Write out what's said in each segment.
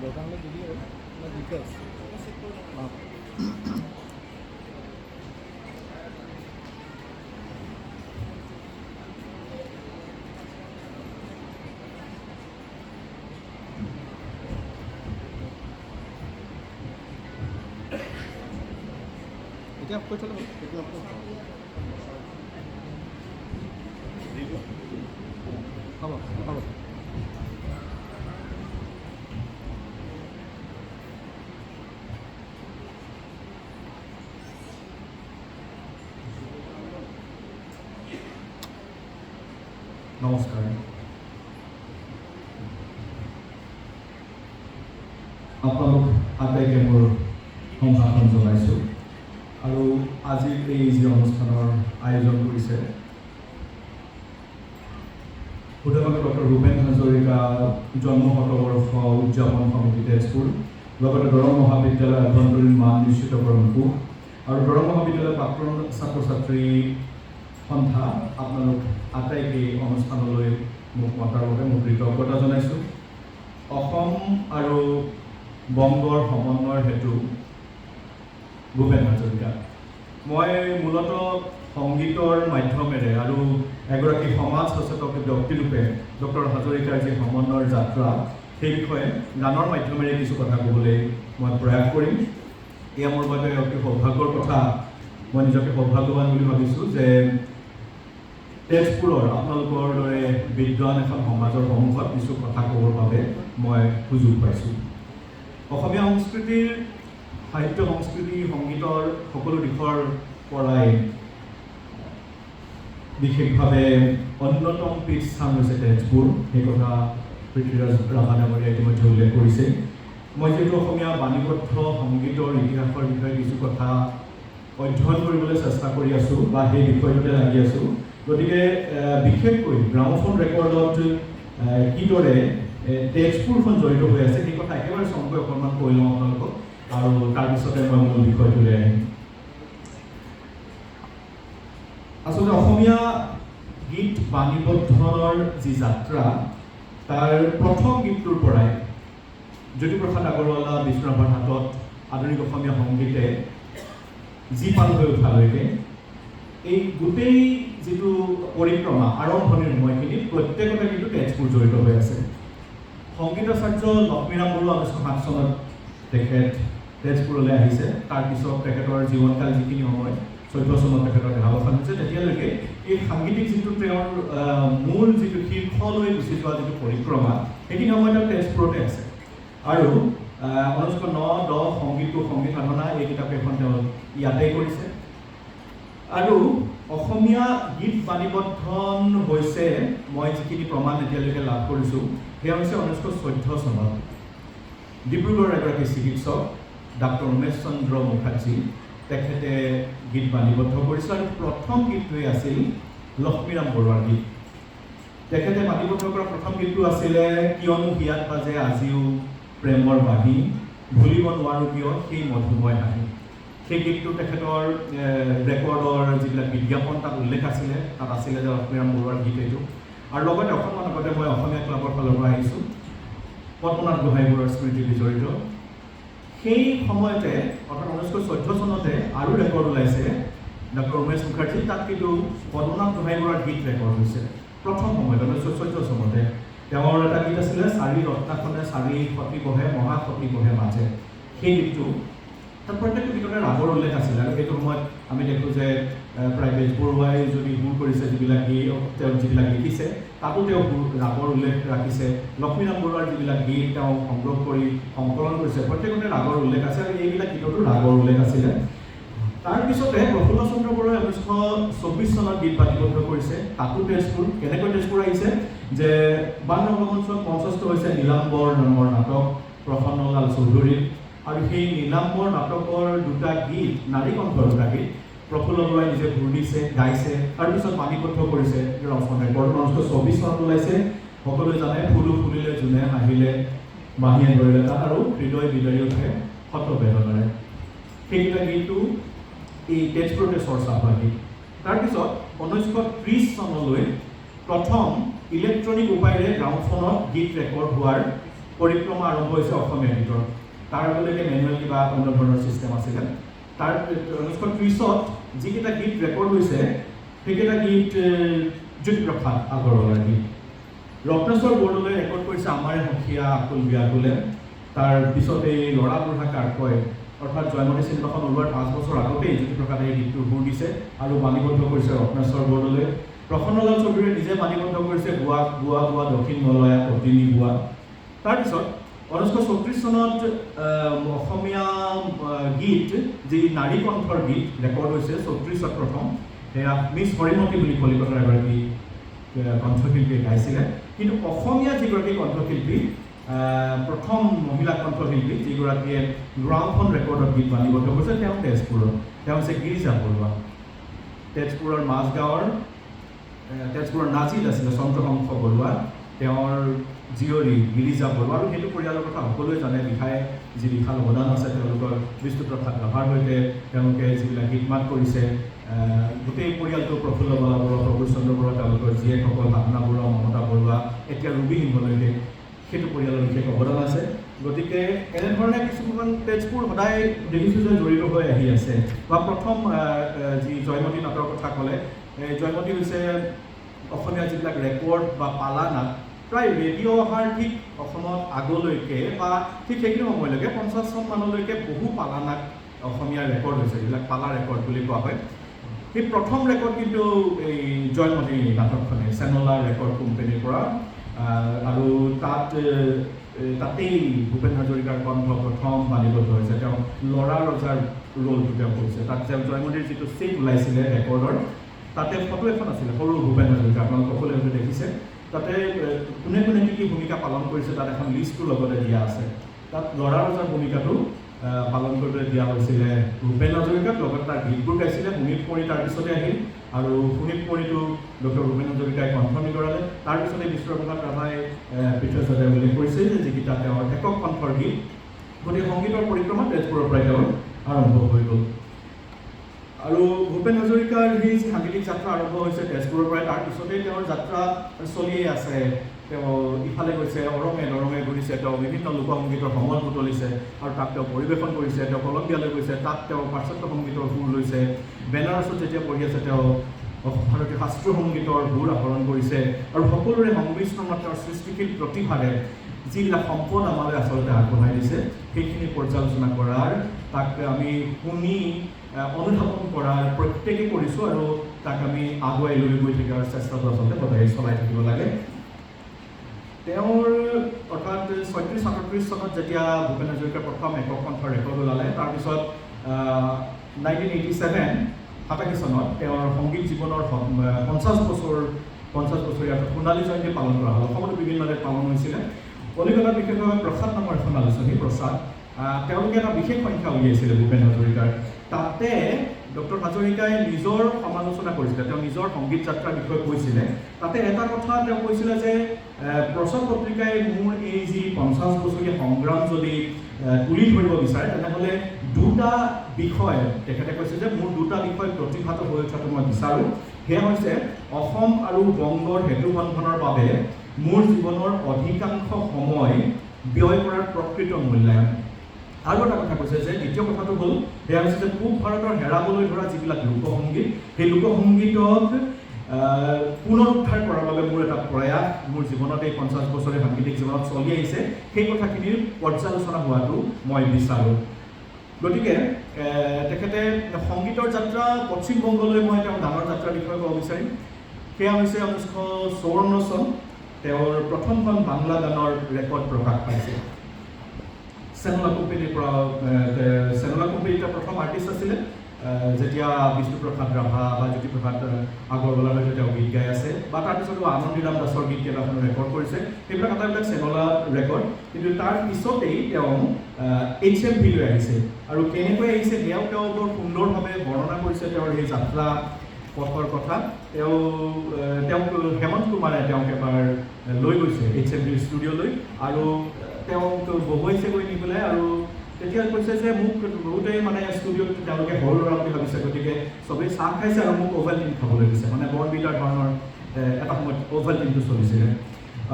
দৰকাৰ হ'লে দিবি আৰু না বিকাশ। অঁ। এতিয়া অফ কৰি থ'লে হ'ল, সেইটো অফ কৰি। হ'ব হ'ব। নমস্কাৰ। আপোনালোক আটাইকে মোৰ সম্ভাষণ জনাইছোঁ আৰু আজিৰ এই যি অনুষ্ঠানৰ আয়োজন কৰিছে, সুধমাকে ডক্টৰ ভূপেন হাজৰিকা জন্ম শতবৰ্ষ উদযাপন সমিতি তেজপুৰ, লগতে দৰং মহাবিদ্যালয় আভ্যন্তৰীণ মান নিশ্চিতকৰণ কোষ আৰু দৰং মহাবিদ্যালয় প্ৰাক্তন ছাত্ৰ ছাত্ৰী সন্থা, আপোনালোক আটাইকে এই অনুষ্ঠানলৈ মোক মতাৰ বাবে মোৰ কৃতজ্ঞতা জনাইছোঁ। অসম আৰু বংগৰ সমন্বয়ৰ হেতু ভূপেন হাজৰিকা। মই মূলতঃ সংগীতৰ মাধ্যমেৰে আৰু এগৰাকী সমাজ সচেতক ব্যক্তিৰূপে ডক্টৰ হাজৰিকাৰ যি সমন্বয়ৰ যাত্ৰা, সেই বিষয়ে গানৰ মাধ্যমেৰে কিছু কথা ক'বলৈ মই প্ৰয়াস কৰিম। এয়া মোৰ বাবে অতি সৌভাগ্যৰ কথা। মই নিজকে সৌভাগ্যৱান বুলি ভাবিছোঁ যে তেজপুৰৰ আপোনালোকৰ দৰে বিদ্বান এখন সমাজৰ সন্মুখত কিছু কথা ক'বৰ বাবে মই সুযোগ পাইছোঁ। অসমীয়া সংস্কৃতিৰ সাহিত্য, সংস্কৃতি, সংগীতৰ সকলো দিশৰ পৰাই বিশেষভাৱে অন্যতম পীঠস্থান হৈছে তেজপুৰ। সেই কথা পৃথ্বীৰাজ ৰাভা ডাঙৰীয়াই ইতিমধ্যে উল্লেখ কৰিছে। মই যিহেতু অসমীয়া বাণীবদ্ধ সংগীতৰ ইতিহাসৰ বিষয়ে কিছু কথা অধ্যয়ন কৰিবলৈ চেষ্টা কৰি আছোঁ বা সেই বিষয়টোতে লাগি আছোঁ, গতিকে বিশেষকৈ গ্ৰামোফোন ৰেকৰ্ডত কিদৰে তেজপুৰখন জড়িত হৈ আছে, সেই কথা একেবাৰে চমুকৈ অকণমান কৈ লওঁ আপোনালোকক আৰু তাৰপিছতে মই মূল বিষয়টোলৈ আহিম। আচলতে অসমীয়া গীত বাণীবদ্ধনৰ যি যাত্ৰা, তাৰ প্ৰথম গীতটোৰ পৰাই জ্যোতিপ্ৰসাদ আগৰৱালা, বিষ্ণুৰাভাৰ হাতত আধুনিক অসমীয়া সংগীতে জীপাল হৈ উঠালৈকে এই গোটেই যিটো পৰিক্ৰমা, আৰম্ভণিৰ সময়খিনিত প্ৰত্যেকতে কিন্তু তেজপুৰ জড়িত হৈ আছে। সংগীতাচাৰ্য লক্ষ্মীৰাম বৰুৱা 1907 চনত তেখেত তেজপুৰলৈ আহিছে। তাৰপিছত তেখেতৰ জীৱনকাল যিখিনি সময়, 14 চনত তেখেতৰ দেহাৱসান হৈছে, তেতিয়ালৈকে এই সাংগীতিক যিটো তেওঁৰ মূল যিটো শীৰ্ষলৈ গুচি যোৱা যিটো পৰিক্ৰমা, সেইখিনি সময়ত তেওঁ তেজপুৰতে আছে। আৰু 1909-10 সংগীতটো সংগীত সাধনা, এই কিতাপ কেইখন তেওঁ ইয়াতেই কৰিছে। আৰু অসমীয়া গীত বাণীবদ্ধন হৈছে, মই যিখিনি প্ৰমাণ এতিয়ালৈকে লাভ কৰিছোঁ, সেয়া হৈছে 1914 চনত ডিব্ৰুগড়ৰ এগৰাকী চিকিৎসক ডাক্তৰ উমেশ চন্দ্ৰ মুখাৰ্জী, তেখেতে গীত বাণীবদ্ধ কৰিছিল আৰু প্ৰথম গীতটোৱে আছিল লক্ষ্মীৰাম বৰুৱাৰ গীত। তেখেতে বাণীবদ্ধ কৰা প্ৰথম গীতটো আছিলে "কিয়নো হিয়াত বাজে আজিও প্ৰেমৰ বাঁহী, ভুলিব নোৱাৰোঁ কিয় সেই মধুময় হাঁহি"। সেই গীতটো তেখেতৰ ৰেকৰ্ডৰ যিবিলাক বিজ্ঞাপন, তাত উল্লেখ আছিলে, তাত আছিলে যে লক্ষ্মীৰাম বৰুৱাৰ গীত এইটো। আৰু লগতে অকণমান আগতে মই অসমীয়া ক্লাবৰ ফালৰ পৰা আহিছোঁ, পদ্মনাথ গোহাঁই বৰুৱাৰ স্মৃতি বিজড়িত। সেই সময়তে, অৰ্থাৎ 1914 চনতে আৰু ৰেকৰ্ড ওলাইছে ডক্টৰ উমেশ মুখাৰ্জী, তাত কিন্তু পদ্মনাথ গোহাঁই বৰুৱাৰ গীত ৰেকৰ্ড হৈছে প্ৰথম সময়ত 1914 চনতে। তেওঁৰ এটা গীত আছিলে, "চাৰি ৰত্নাখনে চাৰি সতী বহে, মহাসতী বহে মাজে"। সেই গীতটো, তাত প্ৰত্যেকটো গীততে ৰাগৰ উল্লেখ আছিলে। আৰু সেইটো সময়ত আমি দেখোঁ যে প্ৰায় বেজবৰুৱাই যদি সুৰ কৰিছে, যিবিলাক গীত তেওঁ যিবিলাক লিখিছে, তাতো তেওঁ সুৰ ৰাগৰ উল্লেখ ৰাখিছে। লক্ষ্মীৰাম বৰুৱাৰ যিবিলাক গীত তেওঁ সংগ্ৰহ কৰি সংকলন কৰিছে, প্ৰত্যেকতে ৰাগৰ উল্লেখ আছে আৰু এইবিলাক গীততো ৰাগৰ উল্লেখ আছিলে। তাৰপিছতে প্ৰফুল্ল চন্দ্ৰ বৰুৱাই 1924 চনত গীত বাণীবদ্ধ কৰিছে। তাতো তেজপুৰ। কেনেকৈ তেজপুৰ আহিছে যে বান ৰঙ্গমঞ্চত মঞ্চস্থ হৈছে নীলাম্বৰ নামৰ নাটক প্ৰসন্নলাল চৌধুৰীৰ আৰু সেই নীলাম্বৰ নাটকৰ দুটা গীত, নাৰী কণ্ঠৰ দুটা গীত প্ৰফুল্ল বৰুৱাই নিজে সুৰ দিছে, গাইছে আৰু পিছত বাণীবদ্ধ কৰিছে। ৰচনা ৰেকৰ্ড 1924 চনত ওলাইছে। সকলোৱে জানে, "ফুলো ফুলিলে জোনে হাঁহিলে বাঁহীয়ে ধৰিলে তাত আৰু হৃদয় বিদাৰি উঠে শত বেদনাৰে", সেইকেইটা গীতো এই তেজপুৰতে চৰ্চা হোৱা গীত। তাৰপিছত 1930 চনলৈ প্ৰথম ইলেক্ট্ৰনিক উপায়েৰে গ্ৰামোফোনত গীত ৰেকৰ্ড হোৱাৰ পৰিক্ৰমা আৰম্ভ হৈছে অসমীয়া গীতৰ। তাৰ আগলৈকে মেনুৱেল কিবা অন্য ধৰণৰ ছিষ্টেম আছিলে। তাৰ 1930ত যিকেইটা গীত ৰেকৰ্ড হৈছে, সেইকেইটা গীত জ্যোতিপ্ৰসাদ আগৰৱালাৰ গীত। ৰত্নেশ্বৰ বৰদলৈ ৰেকৰ্ড কৰিছে আমাৰে সখীয়া আকুল বিয়াকুলে। তাৰ পিছতেই ল'ৰা বুঢ়া কাৰ কয়, অৰ্থাৎ জয়মতী চিনেমাখন ওলোৱাৰ 5 বছৰ আগতেই জ্যোতিপ্ৰসাদে এই গীতটোৰ সুৰ দিছে আৰু বাণীবদ্ধ কৰিছে ৰত্নেশ্বৰ বৰদলৈ। প্ৰসন্নলাল চৌধুৰীয়ে নিজে বাণীবদ্ধ কৰিছে গোৱা গোৱা গোৱা দক্ষিণ মলয়া কটিনী গোৱা। তাৰপিছত 1934 চনত অসমীয়া গীত, যি নাৰী কণ্ঠৰ গীত ৰেকৰ্ড হৈছে 34ত প্ৰথম, সেয়া মিছ হৰিমতী বুলি কলিকতাৰ এগৰাকী কণ্ঠশিল্পীয়ে গাইছিলে। কিন্তু অসমীয়া যিগৰাকী কণ্ঠশিল্পী, প্ৰথম মহিলা কণ্ঠশিল্পী, যিগৰাকীয়ে গ্ৰামফোন ৰেকৰ্ডত গীত বাণীবদ্ধ কৰিছে, তেওঁ তেজপুৰৰ, তেওঁ হৈছে গিৰিজা বৰুৱা। তেজপুৰৰ মাজগাঁৱৰ, তেজপুৰৰ নাজিত আছিলে চন্দ্ৰহংস বৰুৱা, তেওঁৰ জীয়ৰী গিৰিজা বৰুৱা। আৰু সেইটো পৰিয়ালৰ কথা সকলোৱে জানে। বিশাই যি বিশাল অৱদান আছে তেওঁলোকৰ, বিষ্ণুপ্ৰসাদ ৰাভাৰ সৈতে তেওঁলোকে যিবিলাক গীত মাত কৰিছে, গোটেই পৰিয়ালটো, প্ৰফুল্ল বালা বৰুৱা, প্ৰফুল্ল চন্দ্ৰ বৰুৱা, তেওঁলোকৰ জীয়েকসকল সাধনা বৰুৱা, মমতা বৰুৱা, এতিয়া ৰুবী সিংহলৈকে সেইটো পৰিয়ালৰ বিশেষ অৱদান আছে। গতিকে এনেধৰণে কিছুমান তেজপুৰ সদায় দেখিছোঁ যে জড়িত হৈ আহি আছে। বা প্ৰথম যি জয়মতী নাটৰ কথা ক'লে, এই জয়মতী হৈছে অসমীয়া যিবিলাক ৰেকৰ্ড বা পালা নাট, প্ৰায় ৰেডিঅ' অহাৰ ঠিক অসমত আগলৈকে বা ঠিক সেইখিনি সময়লৈকে, 50 চন মানলৈকে বহু পালা নাট অসমীয়া ৰেকৰ্ড হৈছে, যিবিলাক পালা ৰেকৰ্ড বুলি কোৱা হয়। সেই প্ৰথম ৰেকৰ্ড কিন্তু এই জয়মতী নাটকখনে, চেনলা ৰেকৰ্ড কোম্পানীৰ পৰা। আৰু তাতেই ভূপেন হাজৰিকাৰ কণ্ঠ প্ৰথম বাণীবদ্ধ হৈছে। তেওঁ ল'ৰা ৰজাৰ ৰোলটো তেওঁ কৰিছে তাত। তেওঁ জয়মতীৰ যিটো চিট ওলাইছিলে ৰেকৰ্ডৰ, তাতে ফটো এখন আছিলে সৰু ভূপেন হাজৰিকা, আপোনালোক সকলোৱে হয়তো দেখিছে। তাতে কোনে কোনে কি কি ভূমিকা পালন কৰিছে, তাত এখন লিষ্টটো লগতে দিয়া আছে। তাত ল'ৰা ৰজাৰ ভূমিকাটো পালন কৰিবলৈ দিয়া হৈছিলে ভূপেন হাজৰিকাক। লগতে তাৰ গীতবোৰ গাইছিলে শোণিত কুঁৱৰী। তাৰপিছতে আহিল আৰু শোণিত কুঁৱৰীটো ডক্টৰ ভূপেন হাজৰিকাই কণ্ঠ নিগৰালে। তাৰপিছতে বিষ্ণুপ্ৰসাদ ৰাভাই পৃথ্বীৰাজ উল্লেখ কৰিছে যে যিকেইটা তেওঁৰ একক কণ্ঠৰ গীত। গতিকে সংগীতৰ পৰিক্ৰমা তেজপুৰৰ পৰাই তেওঁৰ আৰম্ভ হৈ গ'ল। আৰু ভূপেন হাজৰিকাৰ সেই যি সাংগীতিক যাত্ৰা আৰম্ভ হৈছে তেজপুৰৰ পৰাই, তাৰপিছতেই তেওঁৰ যাত্ৰা চলিয়ে আছে। তেওঁ ইফালে গৈছে, অৰঙে দৰঙে ঘূৰিছে। তেওঁ বিভিন্ন লোকসংগীতৰ সমল বুটলিছে আৰু তাক তেওঁ পৰিৱেশন কৰিছে। তেওঁ কলম্বিয়ালৈ গৈছে, তাত তেওঁ পাশ্চাত্য সংগীতৰ সুৰ লৈছে। বেনাৰসত যেতিয়া পঢ়ি আছে, তেওঁ ভাৰতীয় শাস্ত্ৰীয় সংগীতৰ সুৰ আহৰণ কৰিছে। আৰু সকলোৰে সংমিশ্ৰণত তেওঁৰ সৃষ্টিশীল প্ৰতিভাৰে যিবিলাক সম্পদ আমালৈ আচলতে আগবঢ়াই দিছে, সেইখিনি পৰ্যালোচনা কৰাৰ, তাক আমি শুনি অনুধাৱন কৰাৰ প্ৰত্যেকে কৰিছোঁ আৰু তাক আমি আগুৱাই লৈ গৈ থকাৰ চেষ্টাটো আচলতে সদায় চলাই থাকিব লাগে। তেওঁৰ অৰ্থাৎ 36 37 চনত যেতিয়া ভূপেন হাজৰিকাৰ প্ৰথম একক কণ্ঠৰ ৰেকৰ্ড ওলালে, তাৰপিছত 1987, 87 চনত তেওঁৰ সংগীত জীৱনৰ 50 বছৰ, 50 বছৰীয়া অৰ্থাৎ সোণালী জয়ন্তী পালন কৰা হ'ল। অসমতো বিভিন্ন ঠাইত পালন হৈছিলে। কলিকতাত বিশেষভাৱে প্ৰসাদ নামৰ এখন আলোচনী, প্ৰসাদ, তেওঁলোকে এটা বিশেষ সংখ্যা উলিয়াইছিলে ভূপেন হাজৰিকাৰ। তাতে ডক্টৰ হাজৰিকাই নিজৰ সমালোচনা কৰিছিলে, তেওঁ নিজৰ সংগীত যাত্ৰাৰ বিষয়ে কৈছিলে। তাতে এটা কথা তেওঁ কৈছিলে যে প্ৰসাদ পত্ৰিকাই মোৰ এই যি 50 বছৰীয়া সংগ্ৰাম যদি তুলি ধৰিব বিচাৰে, তেনেহ'লে দুটা বিষয়, তেখেতে কৈছে যে মোৰ দুটা বিষয় প্ৰতিভাত হৈ উঠাটো মই বিচাৰোঁ। সেয়া হৈছে অসম আৰু বংগৰ সেতু বন্ধনৰ বাবে মোৰ জীৱনৰ অধিকাংশ সময় ব্যয় কৰাৰ প্ৰকৃত মূল্যায়ন। আৰু এটা কথা কৈছে যে দ্বিতীয় কথাটো হ'ল, সেয়া হৈছে যে পূব ভাৰতৰ হেৰাবলৈ ধৰা যিবিলাক লোকসংগীত, সেই লোকসংগীতক পুনৰুদ্ধাৰ কৰাৰ বাবে মোৰ এটা প্ৰয়াস মোৰ জীৱনত এই 50 বছৰীয়া সাংগীতিক জীৱনত চলি আহিছে, সেই কথাখিনিৰ পৰ্যালোচনা হোৱাটো মই বিচাৰোঁ। গতিকে তেখেতে সংগীতৰ যাত্ৰা, পশ্চিম বংগলৈ মই তেওঁৰ গানৰ যাত্ৰাৰ বিষয়ে ক'ব বিচাৰিম। সেয়া হৈছে 1954 চন, তেওঁৰ প্ৰথমখন বাংলা গানৰ ৰেকৰ্ড প্ৰকাশ পাইছে চেনলা কোম্পানীৰ পৰা। চেনলা কোম্পানীৰ তেওঁ প্ৰথম আৰ্টিষ্ট আছিলে, যেতিয়া বিষ্ণুপ্ৰসাদ ৰাভা বা জ্যোতিপ্ৰসাদ আগৰৱালাৰ সৈতে তেওঁ গীত গাই আছে বা তাৰপিছতো আনন্দীৰাম দাসৰ গীত কেইবাখনো ৰেকৰ্ড কৰিছে। সেইবিলাক আটাইবিলাক চেনলা ৰেকৰ্ড। কিন্তু তাৰ পিছতেই তেওঁ এইচ এম ভিলৈ আহিছে আৰু কেনেকৈ আহিছে, সেয়াও তেওঁ বৰ সুন্দৰভাৱে বৰ্ণনা কৰিছে তেওঁৰ সেই যাত্ৰা পথৰ কথা। তেওঁক হেমন্ত কুমাৰে তেওঁক এবাৰ লৈ গৈছে এইচ এম ভিৰ ষ্টুডিঅ'লৈ আৰু তেওঁক বহুৱাইছে গৈ নি পেলাই। আৰু তেতিয়া কৈছে যে মোক বহুতেই মানে ষ্টুডিঅ'ত তেওঁলোকে সৰু ল'ৰা বুলি ভাবিছে, গতিকে চবেই চাহ খাইছে আৰু মোক অভেলটিন খাবলৈ দিছে। মানে বৰ্ণভিটাৰ ধৰণৰ এটা সময়ত অভেলটিনটো চলিছিলে।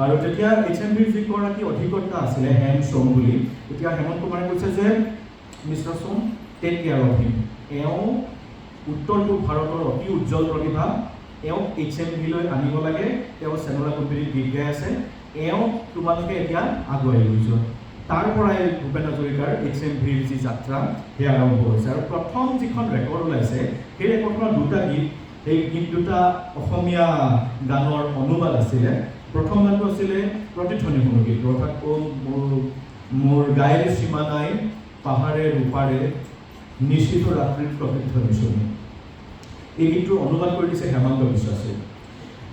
আৰু তেতিয়া এইচ এম ভিৰ যিগৰাকী অধিকৰ্তা আছিলে হেম সোম বুলি, তেতিয়া হেমন্ত কুমাৰে কৈছে যে "Mister Som, take care of him. এওঁ উত্তৰ পূব ভাৰতৰ অতি উজ্জ্বল প্ৰতিভা। এওঁক এইচ এম ভিলৈ আনিব লাগে। তেওঁ চেনোলা কোম্পানীত গীত গাই আছে। এওঁক তোমালোকে এতিয়া আগুৱাই লৈ যোৱা।" তাৰ পৰাই ভূপেন হাজৰিকাৰ এইচ এম ভিৰ যি যাত্ৰা, সেয়া আৰম্ভ হৈছে। আৰু প্ৰথম যিখন ৰেকৰ্ড ওলাইছে, সেই ৰেকৰ্ডখনত দুটা গীত, সেই গীত দুটা অসমীয়া গানৰ অনুবাদ আছিলে। প্ৰথম গানটো আছিলে প্ৰতিধ্বনি শুনো গীতটো, অৰ্থাৎ "অ' মোৰ মোৰ গায়ৰ সীমা নাই, পাহাৰে ৰূপাৰে নিশিত ৰাত্ৰিত প্ৰতিধ্বনি শুনি"। এই গীতটোৰ অনুবাদ কৰি দিছে হেমন্ত বিশ্বাসে।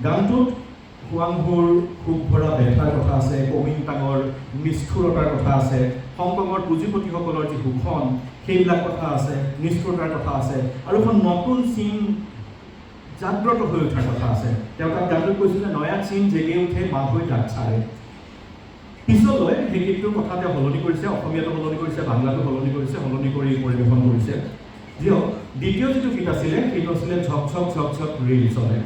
গানটোত হুৱাংহুৰ শোক ভৰা বেথাৰ কথা আছে, কমিনটাঙৰ নিষ্ঠুৰতাৰ কথা আছে, হংকঙৰ পুঁজিপতিসকলৰ যি শোষণ, সেইবিলাক কথা আছে, নিষ্ঠুৰতাৰ কথা আছে আৰু এখন নতুন চীন জাগ্ৰত হৈ উঠাৰ কথা আছে। তেওঁ তাত গানটোত কৈছিল যে "নয়া চীন জেগে উঠে মাভৈ ডাক ছাৰে"। পিছলৈ সেই গীতটোৰ কথা তেওঁ সলনি কৰিছে, অসমীয়াটো সলনি কৰিছে, বাংলাটো সলনি কৰিছে, সলনি কৰি পৰিৱেশন কৰিছে। দিয়ক, দ্বিতীয় যিটো গীত আছিলে, সেইটো আছিলে "ঝক ঝক ঝক ঝক ৰেল চলে"।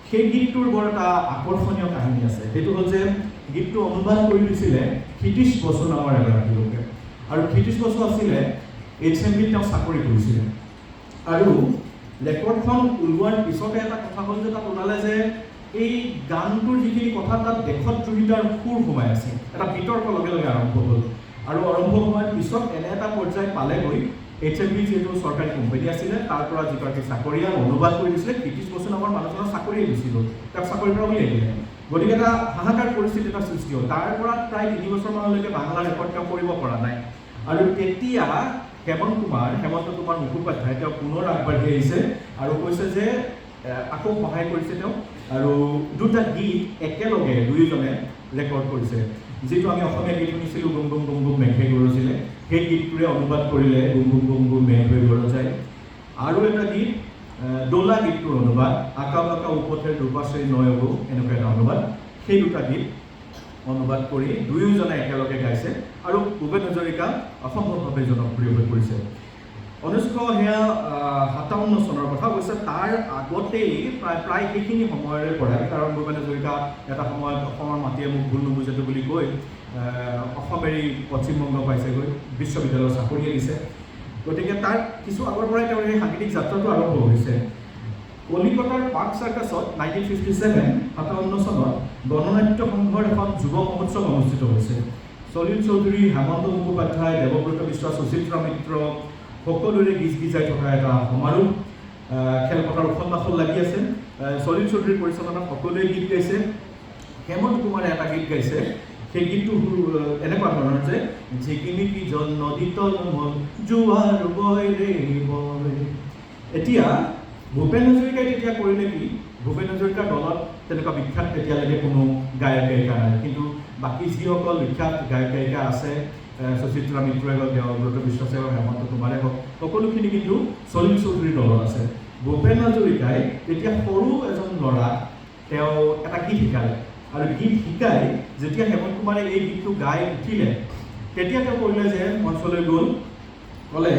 সেই গীতটোৰ বৰ এটা আকৰ্ষণীয় কাহিনী আছে। সেইটো হ'ল যে গীতটো অনুবাদ কৰি দিছিলে ক্ষিতীশ বসু নামৰ এগৰাকী লোকে। আৰু ক্ষিতীশ বসু আছিলে এইচ এম ভিত, তেওঁ চাকৰি কৰিছিলে। আৰু ৰেকৰ্ডখন ওলোৱাৰ পিছতে এটা কথা হ'ল যে তাত ওলালে যে এই গানটোৰ যিখিনি কথা, তাত দেশদ্ৰোহিতাৰ সুৰ সোমাই আছে। এটা বিতৰ্ক লগে লগে আৰম্ভ হ'ল। আৰু আৰম্ভ হোৱাৰ পিছত এনে এটা পৰ্যায় পালেগৈ, এইচ এম ভি যিহেতু চৰকাৰী কোম্পানী আছিলে, তাৰ পৰা যিগৰাকী চাকৰিয়াল অনুবাদ কৰি দিছিলে, ক্ষিতীশ বসু নামৰ মানুহজনৰ চাকৰিয়ে গুচি গ'ল, তেওঁক চাকৰিৰ পৰা উলিয়াই দিলে। গতিকে এটা হাহাকাৰ পৰিস্থিতি এটা সৃষ্টি হ'ল। তাৰ পৰা প্ৰায় 3 বছৰমানলৈকে বাংলা ৰেকৰ্ড তেওঁ কৰিব পৰা নাই। আৰু তেতিয়া হেমন্ত কুমাৰ মুখোপাধ্যায়, তেওঁ পুনৰ আগবাঢ়ি আহিছে আৰু কৈছে যে আকৌ সহায় কৰিছে তেওঁ আৰু দুটা গীত একেলগে দুয়োজনে ৰেকৰ্ড কৰিছে। যিটো আমি অসমীয়া গীত শুনিছিলোঁ, "গুম গুম গুম গুম মেঘে গৰজিলে", সেই গীতটোৰে অনুবাদ কৰিলে "গুম গুম গুম গুম মেঘ হৈ গৰজায়"। আৰু এটা গীত দোলা গীতটোৰ অনুবাদ "আঁকা বাঁকা উপথেৰ দুপাশে নয় গো", এনেকুৱা এটা অনুবাদ। সেই দুটা গীত অনুবাদ কৰি দুয়োজনে একেলগে গাইছে আৰু ভূপেন হাজৰিকা অসম্ভৱভাৱে জনপ্ৰিয় হৈ পৰিছে। 1900 সেয়া 57 চনৰ কথা। অৱশ্যে তাৰ আগতেই প্ৰায় প্ৰায় সেইখিনি সময়ৰে পৰাই, কাৰণ ভূপেন হাজৰিকা এটা সময়ত "অসমৰ মাটিয়ে মোক ভুল নুবুজেতো" বুলি কৈ অসম এৰি পশ্চিমবংগ পাইছেগৈ, বিশ্ববিদ্যালয়ৰ চাকৰিয়ে দিছে। গতিকে তাৰ কিছু আগৰ পৰাই তেওঁৰ এই সাংগীতিক যাত্ৰাটো আৰম্ভ হৈছে। কলিকতাৰ পাৰ্ক চাৰ্কাছত 1957, 57 চনত গণনাট্য সংঘৰ এখন যুৱ মহোৎসৱ অনুষ্ঠিত হৈছে। সলিল চৌধুৰী, হেমন্ত মুখোপাধ্যায়, দেৱব্ৰত বিশ্বাস, সুচিত্ৰা মিত্ৰ সকলোৰে গীজ গীজাই থকা এটা সমাৰোহ। খেলপথাৰ উখল মাখল লাগি আছে। সলিল চৌধুৰীৰ পৰিচালনাত সকলোৱে গীত গাইছে। হেমন্ত কুমাৰে এটা গীত গাইছে। সেই গীতটো এনেকুৱা ধৰণৰ যে "ঝিকিমিকি জল নদী টলমল জোৱাৰ বয় ৰে বয়"। এতিয়া ভূপেন হাজৰিকাই তেতিয়া কৰিলে কি, ভূপেন হাজৰিকাৰ দলত তেনেকুৱা বিখ্যাত তেতিয়ালৈকে কোনো গায়ক গায়িকা নাই। কিন্তু বাকী যিসকল বিখ্যাত গায়ক গায়িকা আছে, সুচিত্ৰা মিত্ৰই হওক, দেৱব্ৰত বিশ্বাসে হওক, হেমন্ত কুমাৰে হওক, সকলোখিনি কিন্তু সলিল চৌধুৰীৰ দলত আছে। ভূপেন হাজৰিকাই তেতিয়া সৰু এজন ল'ৰাক তেওঁ এটা গীত শিকালে। আৰু গীত শিকাই যেতিয়া হেমন্ত কুমাৰে এই গীতটো গাই উঠিলে, তেতিয়া তেওঁ কৰিলে যে মঞ্চলৈ গ'ল, ক'লে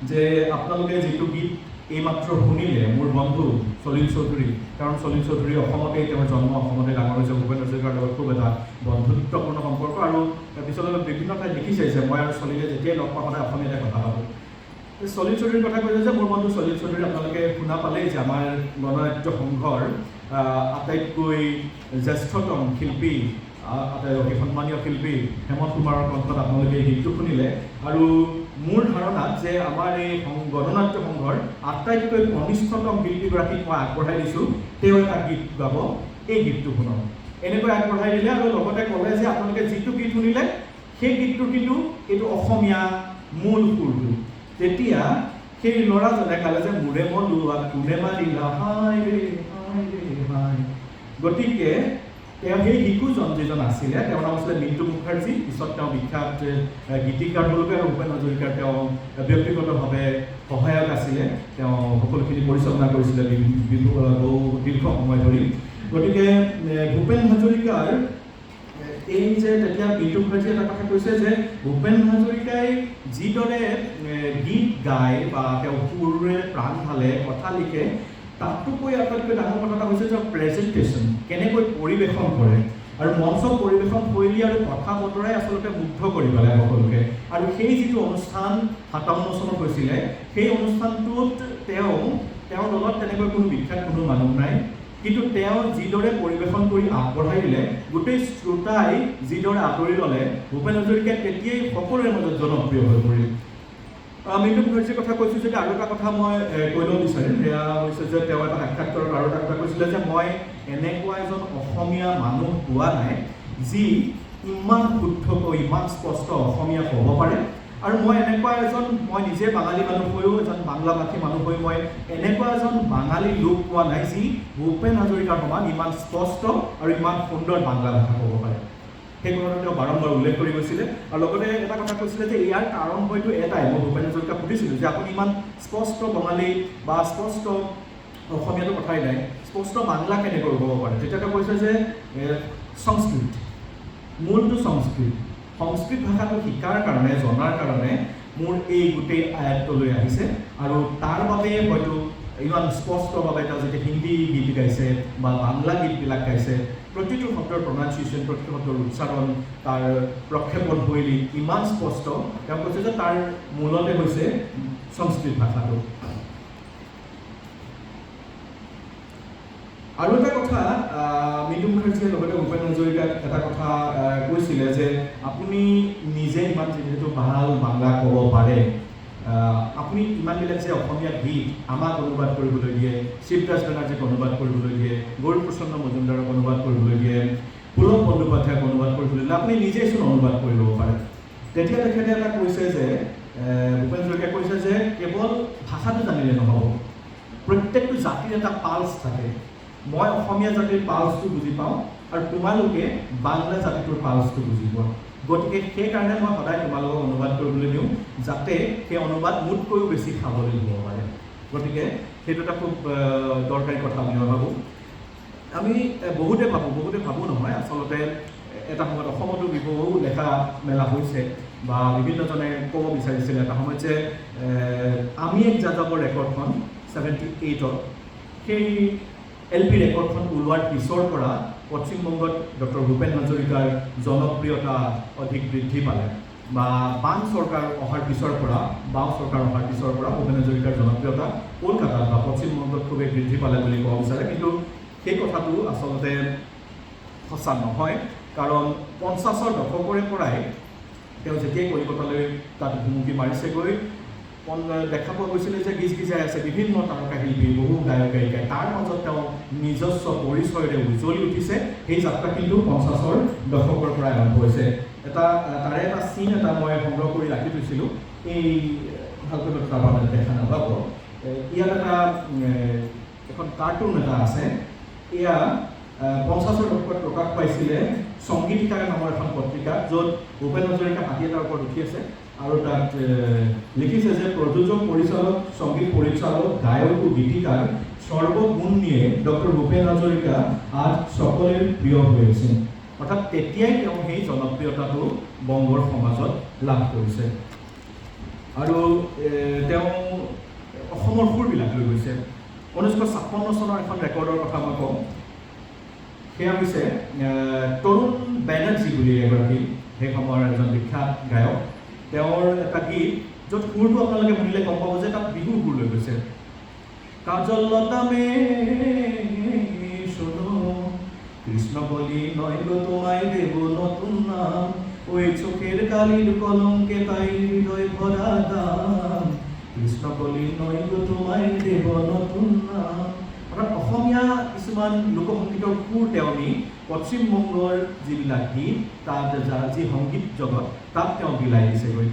যে আপোনালোকে যিটো গীত এইমাত্ৰ শুনিলে, মোৰ বন্ধু সলিল চৌধুৰী, কাৰণ সলিল চৌধুৰী অসমতেই তেওঁৰ জন্ম, অসমতে ডাঙৰ হৈছে, ভূপেন হাজৰিকাৰ লগত খুব এটা বন্ধুত্বপূৰ্ণ সম্পৰ্ক। আৰু পিছলৈ বিভিন্ন ঠাইত লিখিছে যে মই আৰু সলিলে যেতিয়াই লগ পাওঁ, সদায় অসমীয়াতে কথা পাতোঁ। সলিল চৌধুৰীৰ কথা কৈছে যে মোৰ বন্ধু সলিল চৌধুৰী, আপোনালোকে শুনা পালেই যে আমাৰ গণনাট্য সংঘৰ আটাইতকৈ জ্যেষ্ঠতম শিল্পী, আটাই অতি সন্মানীয় শিল্পী হেমন্ত কুমাৰৰ কণ্ঠত আপোনালোকে এই গীতটো শুনিলে। আৰু মোৰ ধাৰণাত যে আমাৰ এই গণনাট্য সংঘৰ আটাইতকৈ কনিষ্ঠতম শিল্পীগৰাকীক মই আগবঢ়াই দিছোঁ, তেওঁ এটা গীত গাব, এই গীতটো শুনক। এনেকৈ আগবঢ়াই দিলে আৰু লগতে ক'লে যে আপোনালোকে যিটো গীত শুনিলে, সেই গীতটোৰ কিন্তু এইটো অসমীয়া মূল সুৰটো। তেতিয়া সেই ল'ৰাজনে গালে যে "মোৰে মলুৱা কোনে মাৰিলা হাই ৰে হাই ৰে হাই"। গতিকে তেওঁ সেই শিশুজন যিজন আছিলে, তেওঁৰ নাম আছিলে মিণ্টু মুখাৰ্জী। পিছত তেওঁ বিখ্যাত গীতিকাৰ হ'লগৈ আৰু ভূপেন হাজৰিকাৰ তেওঁ ব্যক্তিগতভাৱে সহায়ক আছিলে। তেওঁ সকলোখিনি পৰিচালনা কৰিছিলে বহু দীৰ্ঘ সময় ধৰি। গতিকে ভূপেন হাজৰিকাৰ এই যে তেতিয়া মিণ্টু মুখাৰ্জীয়ে এটা কথা কৈছে যে ভূপেন হাজৰিকাই যিদৰে গীত গায় বা তেওঁ সুৰেৰে প্ৰাণ ঢালে, কথা লিখে, তাতোকৈ আটাইতকৈ ডাঙৰ কথা এটা হৈছে যে প্ৰেজেণ্টেশ্যন কেনেকৈ পৰিৱেশন কৰে। আৰু মঞ্চ পৰিৱেশন শৈলী আৰু কথা বতৰাই আচলতে মুগ্ধ কৰি পেলাই সকলোকে। আৰু সেই যিটো অনুষ্ঠান 57 চনত হৈছিলে, সেই অনুষ্ঠানটোত তেওঁৰ দলত তেনেকৈ কোনো বিখ্যাত কোনো মানুহ নাই, কিন্তু তেওঁ যিদৰে পৰিৱেশন কৰি আগবঢ়াই দিলে, গোটেই শ্ৰোতাই যিদৰে আঁতৰি ল'লে, ভূপেন হাজৰিকা তেতিয়াই সকলোৰে মাজত জনপ্ৰিয় হৈ পৰিল। মিন্টু মুখাৰ্জীৰ কথা কৈছোঁ যদি আৰু এটা কথা মই কৈ ল'ব বিচাৰিম, সেয়া হৈছে যে তেওঁ এটা সাক্ষাৎকাৰত আৰু এটা কথা কৈছিলে যে মই এনেকুৱা এজন অসমীয়া মানুহ পোৱা নাই যি ইমান শুদ্ধকৈ, ইমান স্পষ্ট অসমীয়া ক'ব পাৰে, আৰু মই এনেকুৱা এজন, মই নিজে বাঙালী মানুহ হৈও, এজন বাংলা ভাষী মানুহ হৈ মই এনেকুৱা এজন বাঙালী লোক পোৱা নাই যি ভূপেন হাজৰিকাৰ সমান ইমান স্পষ্ট আৰু ইমান সুন্দৰ বাংলা ভাষা ক'ব পাৰে। সেই কথাটো তেওঁ বাৰম্বাৰ উল্লেখ কৰি গৈছিলে। আৰু লগতে এটা কথা কৈছিলে যে ইয়াৰ কাৰণ হয়তো এটাই, মই ভূপেন হাজৰিকাক সুধিছিলোঁ যে আপুনি ইমান স্পষ্ট বঙালী বা স্পষ্ট অসমীয়াটো কথাই নাই, স্পষ্ট বাংলা কেনেকৈ ক'ব পাৰে? তেতিয়া তেওঁ কৈছে যে সংস্কৃত, মূলটো সংস্কৃত, সংস্কৃত ভাষাটো শিকাৰ কাৰণে, জনাৰ কাৰণে মোৰ এই গোটেই আয়ত্তলৈ আহিছে, আৰু তাৰ বাবে হয়তো ইমান স্পষ্টভাৱে তেওঁ যেতিয়া হিন্দী গীত গাইছে বা বাংলা গীতবিলাক গাইছে, প্ৰতিটো শব্দৰ প্ৰনাউন্সিয়েশ্যন, প্ৰতিটো শব্দৰ উচ্চাৰণ, তাৰ প্ৰক্ষেপণ শৈলী ইমান স্পষ্ট, তেওঁ কৈছে যে তাৰ মূলতে হৈছে সংস্কৃত ভাষাটো। আৰু এটা কথা মিন্টু মুখাৰ্জীয়ে লগতে ভূপেন হাজৰিকাক এটা কথা কৈছিলে যে আপুনি নিজে ইমান যিহেতু ভাল বাংলা ক'ব পাৰে, আপুনি ইমানবিলাক যে অসমীয়া গীত আমাক অনুবাদ কৰিবলৈ দিয়ে, শিৱদাস বেনাৰ্জীক অনুবাদ কৰিবলৈ দিয়ে, গৌৰীপ্ৰসন্ন মজুমদাৰক অনুবাদ কৰিবলৈ দিয়ে, পুলক বন্দ্যোপাধ্যায়ক অনুবাদ কৰিবলৈ দিলে, আপুনি নিজেইচোন অনুবাদ কৰি ল'ব পাৰে। তেতিয়া তেখেতে এটা কৈছে যে ভূপেন হাজৰিকাই কৈছে যে কেৱল ভাষাটো জানিলে নহ'ব, প্ৰত্যেকটো জাতিৰ এটা পালছ থাকে, মই অসমীয়া জাতিৰ পালছটো বুজি পাওঁ আৰু তোমালোকে বাংলা জাতিটোৰ পালছটো বুজি পোৱা, গতিকে সেইকাৰণে মই সদায় তোমালোকক অনুবাদ কৰিবলৈ দিওঁ যাতে সেই অনুবাদ মোতকৈও বেছি সাৱলীল হ'ব পাৰে। গতিকে সেইটো এটা খুব দৰকাৰী কথা বুলি মই ভাবোঁ। আমি বহুতে ভাবোঁ নহয়, আচলতে এটা সময়ত অসমতো বহু লেখা মেলা হৈছে বা বিভিন্নজনে ক'ব বিচাৰিছিলে এটা সময়ত যে আমি এক যাযাবৰ ৰেকৰ্ডখন 78ত সেই এল পি ৰেকৰ্ডখন ওলোৱাৰ পিছৰ পৰা পশ্চিমবংগত ডক্টৰ ভূপেন হাজৰিকাৰ জনপ্ৰিয়তা অধিক বৃদ্ধি পালে, বা বাম চৰকাৰ অহাৰ পিছৰ পৰা, বাওঁ চৰকাৰ অহাৰ পিছৰ পৰা ভূপেন হাজৰিকাৰ জনপ্ৰিয়তা কলকাতাত বা পশ্চিমবংগত খুবেই বৃদ্ধি পালে বুলি ক'ব বিচাৰে। কিন্তু সেই কথাটো আচলতে সঁচা নহয়, কাৰণ 50ৰ দশকৰে পৰাই তেওঁ যেতিয়াই কলিকতালৈ তাত ভুমুকি মাৰিছেগৈ, দেখা পোৱা গৈছিলে যে গিজ গিজাই আছে বিভিন্ন তাৰকা শিল্পী, বহু গায়ক গায়িকাই, তাৰ মাজত তেওঁ নিজস্ব পৰিচয়ৰে উজ্বলি উঠিছে। সেই যাত্ৰা কিন্তু 50ৰ দশকৰ পৰাই আৰম্ভ হৈছে। তাৰে এটা চিন এটা মই সংগ্ৰহ কৰি ৰাখি থৈছিলোঁ, এই ভালকৈ তাৰমানে দেখা নাপাব। ইয়াত এটা এখন কাৰ্টুন এটা আছে, এয়া 50ৰ দশকত প্ৰকাশ পাইছিলে সংগীতিকা নামৰ এখন পত্ৰিকা, য'ত ভূপেন হাজৰিকা হাতী এটাৰ ওপৰত উঠি আছে আৰু তাত লিখিছে যে প্ৰযোজক, পৰিচালক, সংগীত পৰিচালক, গায়ক ও গীতিকাৰ সৰ্বগুণ নিয়ে ডক্টৰ ভূপেন হাজৰিকা আজ সকলোৰে প্ৰিয় হৈ আছে। অৰ্থাৎ তেতিয়াই তেওঁ সেই জনপ্ৰিয়তাটো বংগৰ সমাজত লাভ কৰিছে আৰু তেওঁ অসমৰ সুৰবিলাক লৈ গৈছে। 1956 চনৰ এখন ৰেকৰ্ডৰ কথা মই কওঁ, সেয়া হৈছে তৰুণ বেনাৰ্জী বুলি এগৰাকী সেই সময়ৰ এজন বিখ্যাত গায়ক, তেওঁৰ এটা গীত য'ত সুৰটো আপোনালোকে শুনিলে গম পাব যে তাত বিহুৰ সুৰ লৈ গৈছে। কাজল লতা মে শোনো কৃষ্ণ বলি নয় গো তোমায় দেব নতুন নাম, ওই চোখের কালির কলঙ্কে তাই হৃদয় ভরা দাম, কৃষ্ণ বলি নয় গো তোমায় দেব নতুন নাম। অৰ্থাৎ অসমীয়া কিছুমান লোকসংগীতৰ সুৰ তেওঁ নি পশ্চিমবংগৰ যিবিলাক গীত, তাত যি সংগীত জগত, তাত তেওঁ বিলাই দিছেগৈ।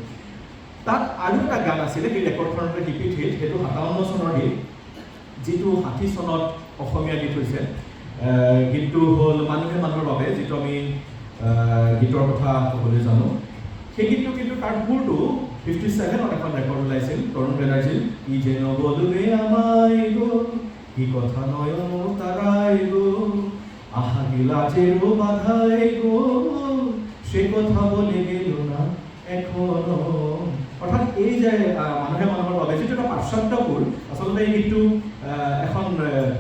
তাত আৰু এটা গান আছিলে সেই ৰেকৰ্ডখনতে ৰিপিট হিট, সেইটো 57 চনৰ গীত, যিটো 60 চনত অসমীয়া গীত হৈছে। গীতটো হ'ল মানুহে মানুহৰ বাবে, যিটো আমি গীতৰ কথা ক'বলৈ জানো। সেই গীতটো কিন্তু তাৰ সুৰটো 57ত এখন ৰেকৰ্ড ওলাইছিল তৰুণ বেনাৰ্জীৰ, ই যেন বলবে আমায় গো কি কথা নয়ন তারাই গো, আহা কি লাজেরও বাধাই গো, সে কথা বলে গেল না এখনো। অৰ্থাৎ এই যে মানুহে মানুহৰ বাবে যিটো এটা পাশ্চাত্য সুৰ, আচলতে এই গীতটো এখন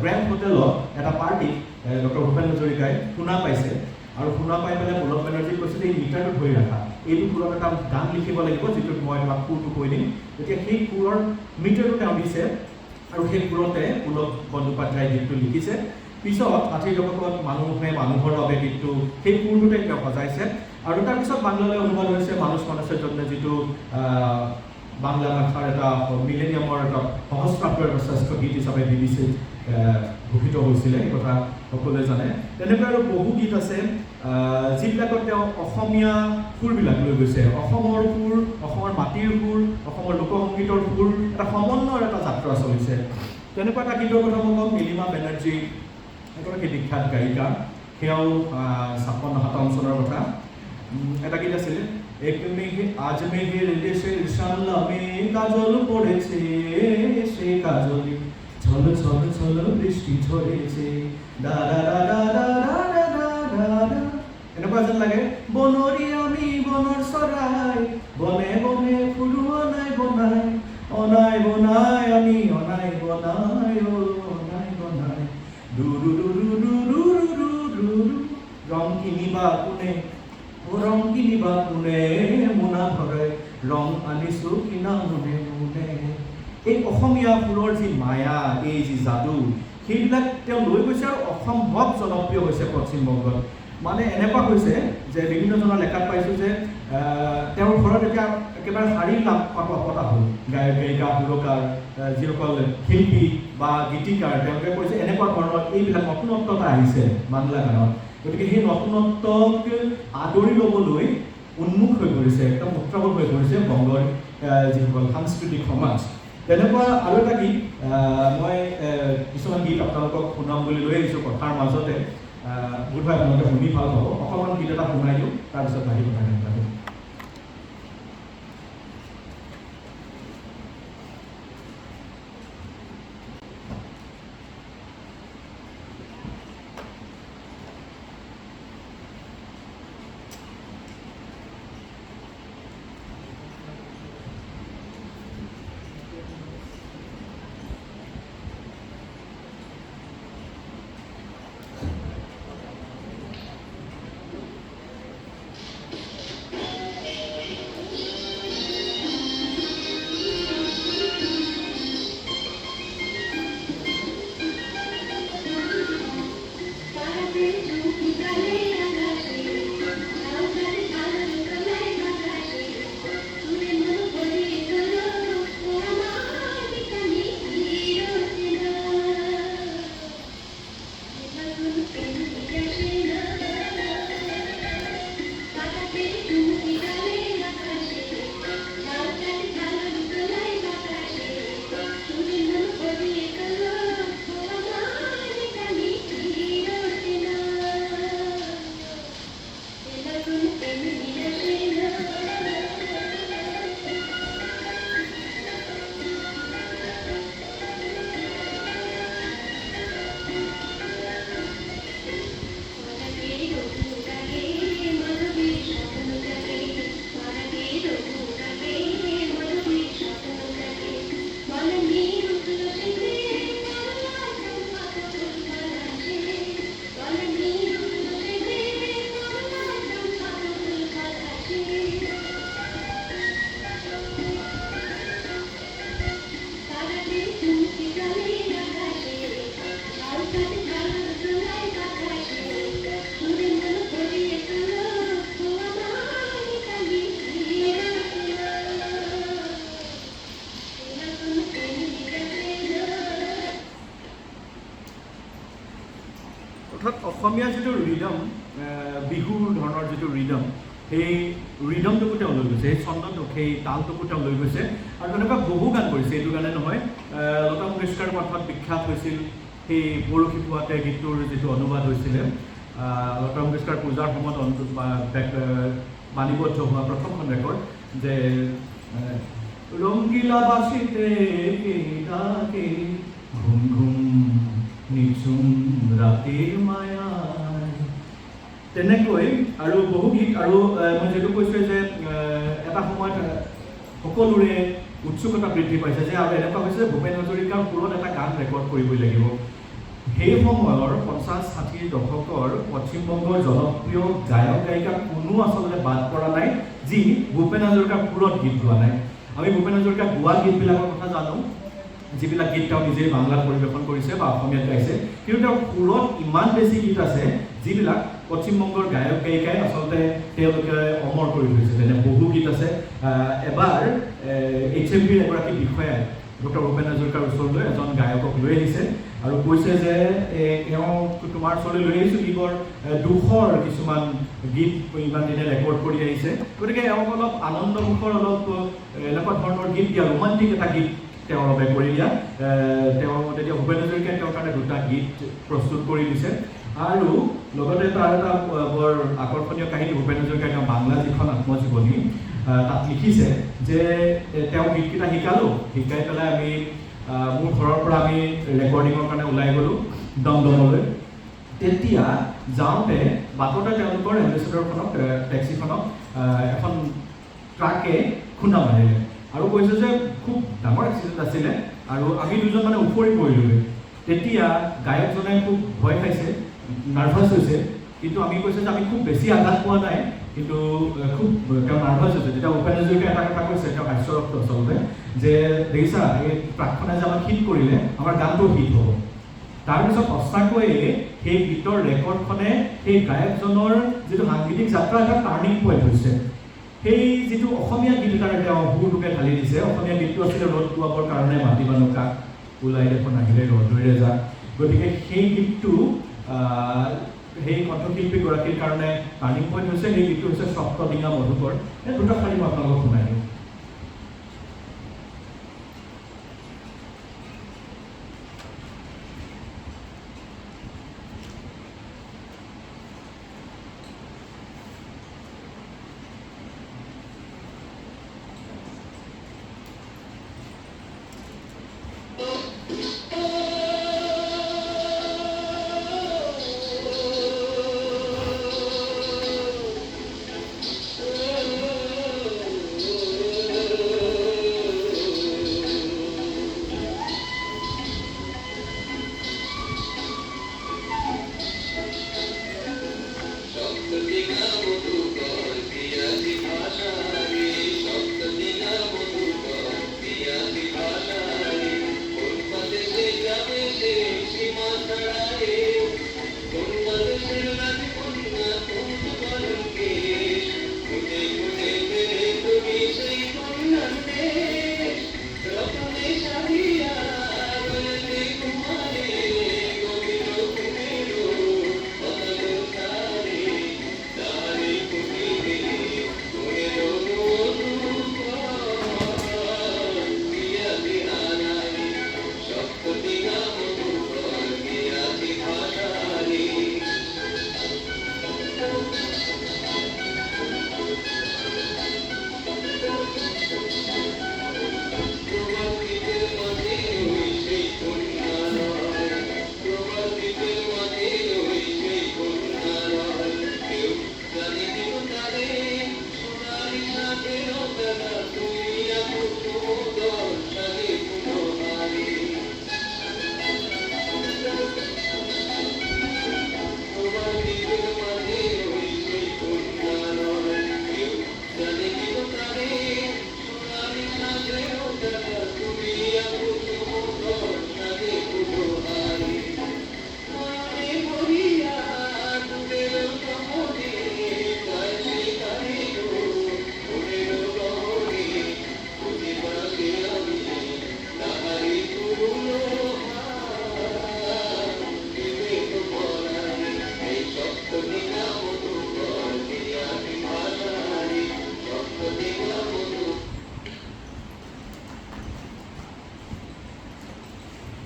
গ্ৰেণ্ড হোটেলত এটা পাৰ্টিত ডক্টৰ ভূপেন হাজৰিকাই শুনা পাইছে আৰু ধৰি ৰাখা, এইটো সুৰত এটা গান লিখিব লাগিব যিটোত মই তোমাক সুৰটো কৈ দিম। তেতিয়া সেই সুৰৰ মিটাৰটো তেওঁ দিছে আৰু সেই সুৰতে পুলক বন্দ্যোপাধ্যায়ে গীতটো লিখিছে। পিছত 60ৰ দশকত মানুহে মানুহৰ বাবে গীতটো সেই সুৰটোতে তেওঁ সজাইছে আৰু তাৰপিছত বাংলালৈ অনুবাদ হৈছে মানুষ মানুষৰ জন্য, যিটো বাংলা ভাষাৰ এটা মিলেনিয়ামৰ এটা সহস্ৰাব্দৰ এটা শ্ৰেষ্ঠ গীত হিচাপে বিবিচিত ঘোষিত হৈছিলে, এই কথা সকলোৱে জানে। তেনেকৈ আৰু বহু গীত আছে যিবিলাকত তেওঁ অসমীয়া সুৰবিলাক লৈ গৈছে, অসমৰ সুৰ, অসমৰ মাটিৰ সুৰ, অসমৰ লোকসংগীতৰ সুৰ, এটা সমন্বয়ৰ এটা যাত্ৰা চলিছে। তেনেকুৱা এটা গীতৰ কথা মই ক'ম, নীলিমা বেনাৰ্জী এগৰাকী বিখ্যাত গায়িকা, সেয়াও 56 57 চনৰ কথা। এটা গীত আছিলে, এক মেঘে আজ মেঘের দেশের সামলা মেঘ কাজল পড়েছে, সে কাজলে ছল ছল ছল বৃষ্টি ঝরেছে, দা দা দা দা দা দা দা দা দা, এনেকুৱা যেন লাগে। বনৰী আমি বনৰ চৰাই, বনে বনে ফুৰো অনাই বনাই, অনাই বনাই আমি অনাই বনাই, অ অনাই বনাই, দু দু দু দু দু দু দু দু দু, ৰং কিনিবা কোনে, ৰং কিনিবা কোনে, মোনা ভৰাই ৰং আনিছো কিনা মোনে মোনে। এই অসমীয়া সুৰৰ যি মায়া, এই যি যাদু, সেইবিলাক তেওঁ লৈ গৈছে আৰু অসম্ভৱ জনপ্ৰিয় হৈছে পশ্চিমবংগত। মানে এনেকুৱা হৈছে যে বিভিন্নজনৰ লেখাত পাইছোঁ যে তেওঁৰ ঘৰত এতিয়া একেবাৰে শাৰী লাভ পতা হ'ল। গায়ক গায়িকা, সুৰকাৰ, যিসকল শিল্পী বা গীতিকাৰ, তেওঁলোকে কৈছে এনেকুৱা ধৰণৰ এইবিলাক নতুনত্বতা আহিছে বাংলা গানত। গতিকে সেই নতুনত্বক আদৰি ল'বলৈ উন্মুখ হৈ পৰিছে, একদম উত্ৰাৱল হৈ পৰিছে বংগৰ যিসকল সাংস্কৃতিক সমাজ। তেনেকুৱা আৰু এটা গীত মই কিছুমান গীত আপোনালোকক শুনাম বুলি লৈ আহিছোঁ কথাৰ মাজতে, বোধহয় আপোনালোকে শুনি ভাল পাব। অকণমান গীত এটা শুনাই দিওঁ, তাৰপিছত বাকী কথাখিনি পাতিম। অৰ্থাৎ অসমীয়া যিটো ৰিদম, বিহুৰ ধৰণৰ যিটো ৰিদম, সেই ৰিদমটোকো তেওঁ লৈ গৈছে, সেই ছন্দটোক, সেই তালটোকো তেওঁ লৈ গৈছে। আৰু তেনেকুৱা বহু গান কৰিছে, এইটো গানে নহয়। লতা মংগেশকাৰ কণ্ঠত বিখ্যাত হৈছিল সেই পৰহি পুৱাতে গীতটোৰ যিটো অনুবাদ হৈছিলে, লতা মংগেশকাৰ পূজাৰ সময়ত বাণীবদ্ধ হোৱা প্ৰথমখন ৰেকৰ্ড যে ৰংগীলা বাসিতে ডাকে ঘুম ঘুম নিঝুম ৰাতিৰ মায়াই, তেনেকৈ আৰু বহু গীত। আৰু মই যিটো কৈছোঁ যে এটা সময়ত সকলোৰে উৎসুকতা বৃদ্ধি পাইছে যে আৰু এনেকুৱা হৈছে ভূপেন হাজৰিকাৰ সুৰত এটা গান ৰেকৰ্ড কৰিবই লাগিব। সেই সময়ৰ 50-60ৰ দশকৰ পশ্চিমবংগৰ জনপ্ৰিয় গায়ক গায়িকা কোনো আচলতে বাদ পৰা নাই যি ভূপেন হাজৰিকাৰ সুৰত গীত গোৱা নাই। আমি ভূপেন হাজৰিকাৰ গোৱা গীতবিলাকৰ কথা জানো, যিবিলাক গীত তেওঁ নিজেই বাংলাত পৰিৱেশন কৰিছে বা অসমীয়াত গাইছে, কিন্তু তেওঁৰ সুৰত ইমান বেছি গীত আছে যিবিলাক পশ্চিমবংগৰ গায়ক গায়িকাই আচলতে তেওঁলোকে অমৰ কৰি থৈছে। তেনে বহু গীত আছে। এবাৰ HMVৰ এগৰাকী বিষয়াই ডক্টৰ ভূপেন হাজৰিকাৰ ওচৰলৈ এজন গায়কক লৈ আহিছে আৰু কৈছে যে এওঁ তোমাৰ ওচৰলৈ লৈ আহিছোঁ, ই বৰ দুখৰ কিছুমান গীত ইমান দিনে ৰেকৰ্ড কৰি আহিছে, গতিকে এওঁক অলপ আনন্দমুখৰ অলপ এনেকুৱা ধৰণৰ গীত দিয়া, ৰোমান্টিক এটা গীত তেওঁৰ বাবে কৰি দিয়া। তেওঁ তেতিয়া ভূপেন হাজৰিকাই তেওঁৰ কাৰণে দুটা গীত প্ৰস্তুত কৰি দিছে। আৰু লগতে তাৰ এটা বৰ আকৰ্ষণীয় কাহিনী, ভূপেন হাজৰিকাই তেওঁ বাংলা যিখন আত্মজীৱনী তাত লিখিছে যে তেওঁ গীতকেইটা শিকালোঁ, শিকাই পেলাই আমি মোৰ ঘৰৰ পৰা আমি ৰেকৰ্ডিঙৰ কাৰণে ওলাই গ'লোঁ দমদমলৈ। তেতিয়া যাওঁতে বাটতে তেওঁলোকৰ এম্বেচেডৰখনক, টেক্সিখনক এখন ট্ৰাকে খুন্দা মাৰিলে আৰু কৈছে যে খুব ডাঙৰ এক্সিডেণ্ট আছিলে আৰু আমি দুজন মানে উফৰি পৰিলোগৈ। তেতিয়া গায়কজনে খুব ভয় খাইছে, নাৰ্ভাছ হৈছে, কিন্তু আমি কৈছে যে আমি খুব বেছি আঘাত পোৱা নাই, কিন্তু খুব তেওঁ নাৰ্ভাছ হৈছে। তেতিয়া ভূপেন হাজৰিকাই এটা কথা কৈছে, তেওঁ হাস্যৰসটো আচলতে, যে দেখিছা এই ট্ৰাকখনে যে আমাক হিট কৰিলে, আমাৰ গানটোও হিট হ'ব। তাৰপিছত সঁচাকৈয়ে সেই গীতৰ ৰেকৰ্ডখনে সেই গায়কজনৰ যিটো সাংগীতিক যাত্ৰা এটা টাৰ্ণিং পইণ্ট হৈছে। সেই যিটো অসমীয়া গীত এটাৰে তেওঁ সুৰটোকে ঢালি দিছে, অসমীয়া গীতটো আছিলে ৰ'দ পুৱাবৰ কাৰণে মাতিবানো কাক, ওলাই দেখোন আহিলে ৰ'দৰে যাক। গতিকে সেই গীতটো সেই কণ্ঠশিল্পীগৰাকীৰ কাৰণে টাৰ্ণিং পইণ্ট হৈছে। সেই গীতটো হৈছে সপ্তডিঙা মধুকৰ। এই দুটা শাৰী মই আপোনালোকক শুনাই দিওঁ।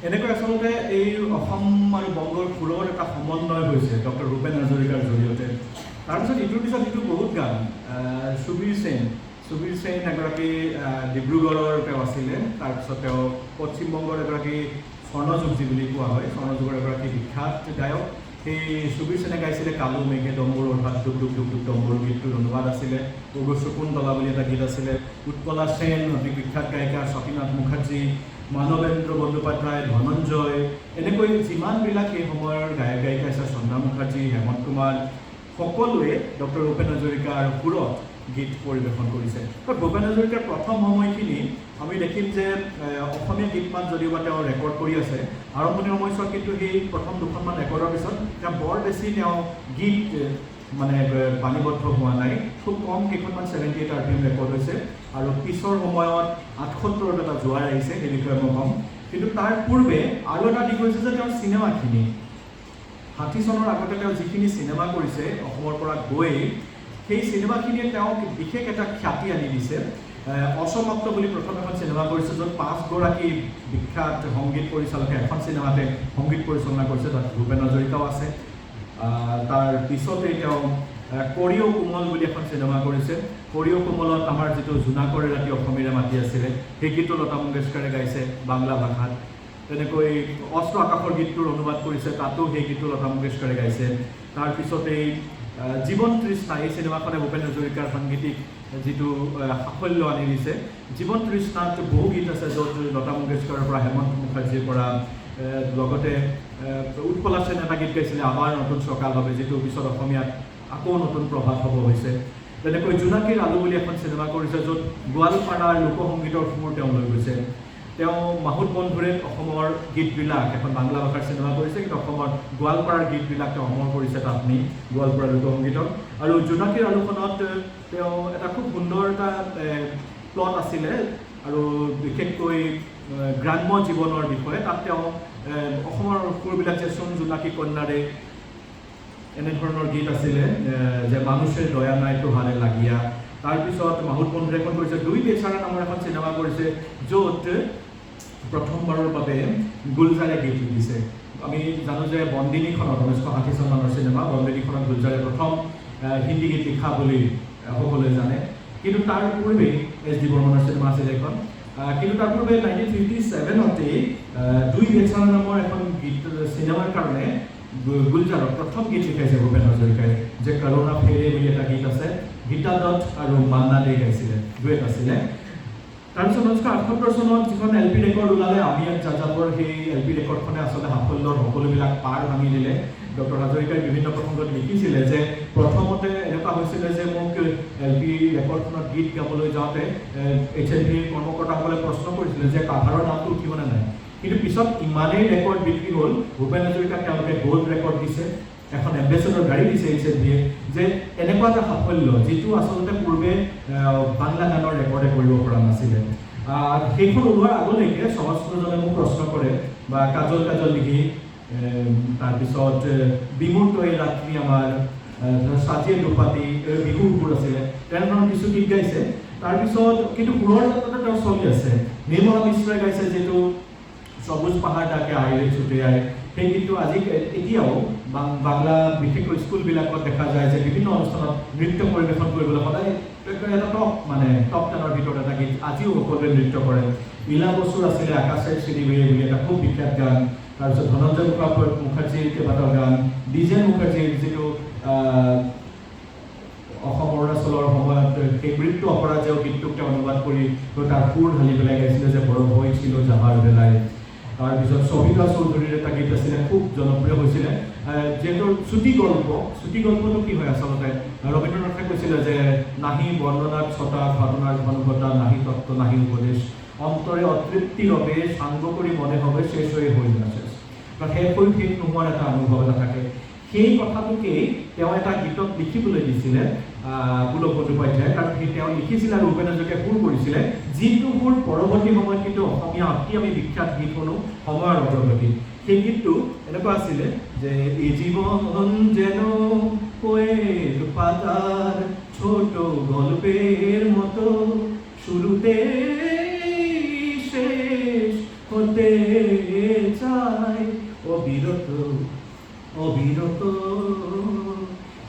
এনেকৈ আচলতে এই অসম আৰু বংগৰ সুৰৰ এটা সমন্বয় হৈছে ডক্টৰ ভূপেন হাজৰিকাৰ জৰিয়তে। তাৰপিছত ইটোৰ পিছত ইটো বহুত গান, সুবীৰ সেন এগৰাকী ডিব্ৰুগড়ৰ তেওঁ আছিলে, তাৰপিছত তেওঁ পশ্চিমবংগৰ এগৰাকী স্বৰ্ণযুগ যি বুলি কোৱা হয়, স্বৰ্ণযুগৰ এগৰাকী বিখ্যাত গায়ক। সেই সুবীৰ সেনে গাইছিলে কালো মেঘে ডম্বৰু অৰ্থাৎ ডুক ডুক ডুক ডুক ডম্বৰু গীতটোৰ অনুবাদ আছিলে, অগস্য কুন্তলা বুলি এটা গীত আছিলে। উৎপলা সেন অতি বিখ্যাত গায়িকা, সতীনাথ মুখাৰ্জী, মানৱেন্দ্ৰ বন্দ্যোপাধ্যায়, ধনঞ্জয়, এনেকৈ যিমানবিলাক সেই সময়ৰ গায়ক গায়িকা আছে, চন্দা মুখাৰ্জী, হেমন্ত কুমাৰ, সকলোৱে ডক্টৰ ভূপেন হাজৰিকাৰ সুৰত গীত পৰিৱেশন কৰিছে। ভূপেন হাজৰিকাৰ প্ৰথম সময়খিনি আমি দেখিম যে অসমীয়া গীতমান যদিওবা তেওঁ ৰেকৰ্ড কৰি আছে, আৰম্ভণিৰ সময়ছোৱাত কিন্তু সেই প্ৰথম দুখনমান ৰেকৰ্ডৰ পিছত তেওঁ বৰ বেছি তেওঁ গীত মানে বাণীবদ্ধ হোৱা নাই। খুব কম কেইখনমান 78 RPM record হৈছে আৰু পিছৰ সময়ত 78ত এটা জোৱাৰ আহিছে, সেই বিষয়ে মই ক'ম। কিন্তু তাৰ পূৰ্বে আৰু এটা দিশ হৈছে যে তেওঁৰ চিনেমাখিনি 60 চনৰ আগতে তেওঁ যিখিনি চিনেমা কৰিছে অসমৰ পৰা গৈ, সেই চিনেমাখিনিয়ে তেওঁক বিশেষ এটা খ্যাতি আনি দিছে। অসমাপ্ত বুলি প্ৰথম এখন চিনেমা কৰিছে, য'ত 5গৰাকী বিখ্যাত সংগীত পৰিচালকে এখন চিনেমাতে সংগীত পৰিচালনা কৰিছে, তাত ভূপেন হাজৰিকাও আছে। তাৰ পিছতেই তেওঁ কৰিও কোমল বুলি এখন চিনেমা কৰিছে। কৰিও কোমলত আমাৰ যিটো জোনাকৰে ৰাতি অসমীৰে মাতি আছিলে, সেই গীতটো লতা মংগেশকাৰে গাইছে বাংলা ভাষাত। তেনেকৈ অস্ত্ৰ আকাশৰ গীতটোৰ অনুবাদ কৰিছে, তাতো সেই গীতটো লতা মংগেশকাৰে গাইছে। তাৰপিছতেই জীৱন তৃষ্ণা, এই চিনেমাখনে ভূপেন হাজৰিকাৰ সাংগীতিক যিটো সাফল্য আনি দিছে। জীৱন তৃষ্ণাত বহু গীত আছে, য'ত লতা মংগেশকাৰৰ পৰা হেমন্ত মুখাৰ্জীৰ পৰা লগতে উৎপলা সেন এটা গীত গাইছিলে আমাৰ নতুন সকাল হবে, যিটো পিছত অসমীয়াত আকৌ নতুন প্ৰভাত হ'ব হৈছে। তেনেকৈ জোনাকীৰ আলু বুলি এখন চিনেমা কৰিছে, য'ত গোৱালপাৰাৰ লোকসংগীতৰ সুৰ তেওঁ লৈ গৈছে। তেওঁ মাহুত বন্ধুৰে অসমৰ গীতবিলাক, এখন বাংলা ভাষাৰ চিনেমা কৰিছে, কিন্তু অসমৰ গোৱালপাৰাৰ গীতবিলাক তেওঁ অমৰ কৰিছে তাত নি গোৱালপাৰাৰ লোকসংগীতক। আৰু জোনাকীৰ আলুখনত তেওঁ এটা খুব সুন্দৰ এটা প্লট আছিলে আৰু বিশেষকৈ গ্ৰাম্য জীৱনৰ বিষয়ে। তাত তেওঁ অসমৰ সুৰবিলাক যে চোন জোনাকী কন্যাৰে, এনেধৰণৰ গীত আছিলে যে মানুষেৰ দয়া নাই তোহাৰে লাগিয়া। তাৰপিছত মাহুত বন্ধুৰে এখন কৰিছে, দুই বেচাৰা নামৰ এখন চিনেমা কৰিছে, য'ত প্ৰথমবাৰৰ বাবে গুলজাৰে গীত লিখিছে। আমি জানো যে বন্দিনীখনত, 1960 চনৰ চিনেমা বন্দিনীখনত গুলজাৰে প্ৰথম হিন্দী গীত লিখা বুলি সকলোৱে জানে। কিন্তু তাৰ পূৰ্বেই এছ ডি বৰ্মনৰ চিনেমা আছিলে এখন। কিন্তু তাৰ পূৰ্বে 1957তেই দুই বেচাৰা নামৰ এখন গীত চিনেমাৰ কাৰণে গুলজাৰক প্ৰথম গীত লিখাইছে ভূপেন হাজৰিকাই, যে কৰোণা ফেৰে বুলি এটা গীত আছে, গীতা দত্ত আৰু মান্না দে গাইছিলে, ডুৱেট আছিলে। তাৰপিছত 1978 চনত যিখন এল পি ৰেকৰ্ড ওলালে, আমি এক যাযাবৰ, সেই এল পি ৰেকৰ্ডখনে আচলতে সাফল্যৰ সকলোবিলাক পাৰ ভাঙি দিলে। ডক্টৰ হাজৰিকাই বিভিন্ন প্ৰসংগত লিখিছিলে যে প্ৰথমতে এনেকুৱা হৈছিলে যে মোক এল পি ৰেকৰ্ডখনত গীত গাবলৈ যাওঁতে এইচ এম ভিৰ কৰ্মকৰ্তাসকলে প্ৰশ্ন কৰিছিলে যে কাভাৰৰ নামটো উঠিবনে নাই। কিন্তু পিছত ইমানেই ৰেকৰ্ড বিক্ৰী হ'ল, ভূপেন হাজৰিকাক তেওঁলোকে গ'ল্ড ৰেকৰ্ড দিছে, এখন এম্বেচেডৰ গাড়ী দিছে এইচ এম ভিয়ে, যে এনেকুৱা এটা সাফল্য যিটো আচলতে পূৰ্বে বাংলা গানৰ ৰেকৰ্ডে কৰিব পৰা নাছিলে। সেইখন ওলোৱাৰ আগলৈকে সহস্ৰজনে মোক প্ৰশ্ন কৰে বা কাজল কাজল লিখি, তাৰপিছত বিমূৰ্ত এই ৰাত্ৰি আমাৰ, সাজিয়ে দুপাতি, এই বিহুৰ সুৰ আছিলে, তেনেধৰণৰ কিছু গীত গাইছে। তাৰপিছত কিন্তু সুৰৰ যাত্ৰাটো তেওঁ চলি আছে। নিৰ্মলা মিশ্ৰই গাইছে যিটো সবুজ পাহাড় ডাকে আইৰে ছুটে আয়, সেই গীতটো আজি এতিয়াও বাংলা বিশেষকৈ স্কুলবিলাকত দেখা যায় যে বিভিন্ন অনুষ্ঠানত নৃত্য পৰিৱেশন কৰিবলৈ সদায় এটা টপ, মানে টপ টেনৰ ভিতৰত এটা গীত, আজিও সকলোৱে নৃত্য কৰে। ইলা বসুৰ আছিলে আকাশেৰ সিঁড়ি বেয়ে বুলি এটা খুব বিখ্যাত গান। তাৰপিছত ধনঞ্জয় মুখাৰ্জীৰ কেইবাটাও গান, দ্বিজেন মুখাৰ্জীৰ যিটো অসম অৰুণাচলৰ সময়ত সেই মৃত্যু অপৰাজেয় গীতটোক তেওঁ অনুবাদ কৰি তাৰ সুৰ ঢালি পেলাই গাইছিলে যে বড় ভয় ছিল যাবাৰ বেলায়। তাৰপিছত সবিতা চৌধুৰীৰ এটা গীত আছিলে, খুব জনপ্ৰিয় হৈছিলে, যিহেতু চুটি গল্প। চুটি গল্পটো কি হয় আচলতে, ৰবীন্দ্ৰনাথে কৈছিলে যে নাহি বৰ্ণনাত ছটা ঘটনাৰ ঘনঘটা, নাহি তত্ত্ব নাহি উপদেশ, অন্তৰে অতৃপ্তি ৰবে সাংগ কৰি মনে হবে শেষ হয়ে হৈ না শেষ, বা শেষ হৈ শেষ নোহোৱাৰ এটা অনুভৱ এটা থাকে। সেই কথাটোকেই তেওঁ এটা গীতত লিখিবলৈ দিছিলে পুলক বন্দ্যোপাধ্যায়, কাৰণ সেই তেওঁ লিখিছিলে আৰু ভূপেন হাজৰিকাই সুৰ কৰিছিলে, যিটো সুৰ পৰৱৰ্তী সময়ত কিন্তু অসমীয়া অতি আমি বিখ্যাত গীত শুনো সময়ৰ অগ্ৰগতি। সেই গীতটো এনেকুৱা আছিলে যে এই জীৱন যেন কয়েক পাতাৰ ছোট গল্পেৰ মতো, শুৰুতে শেষ হতে চায় অবিৰত অবিৰত।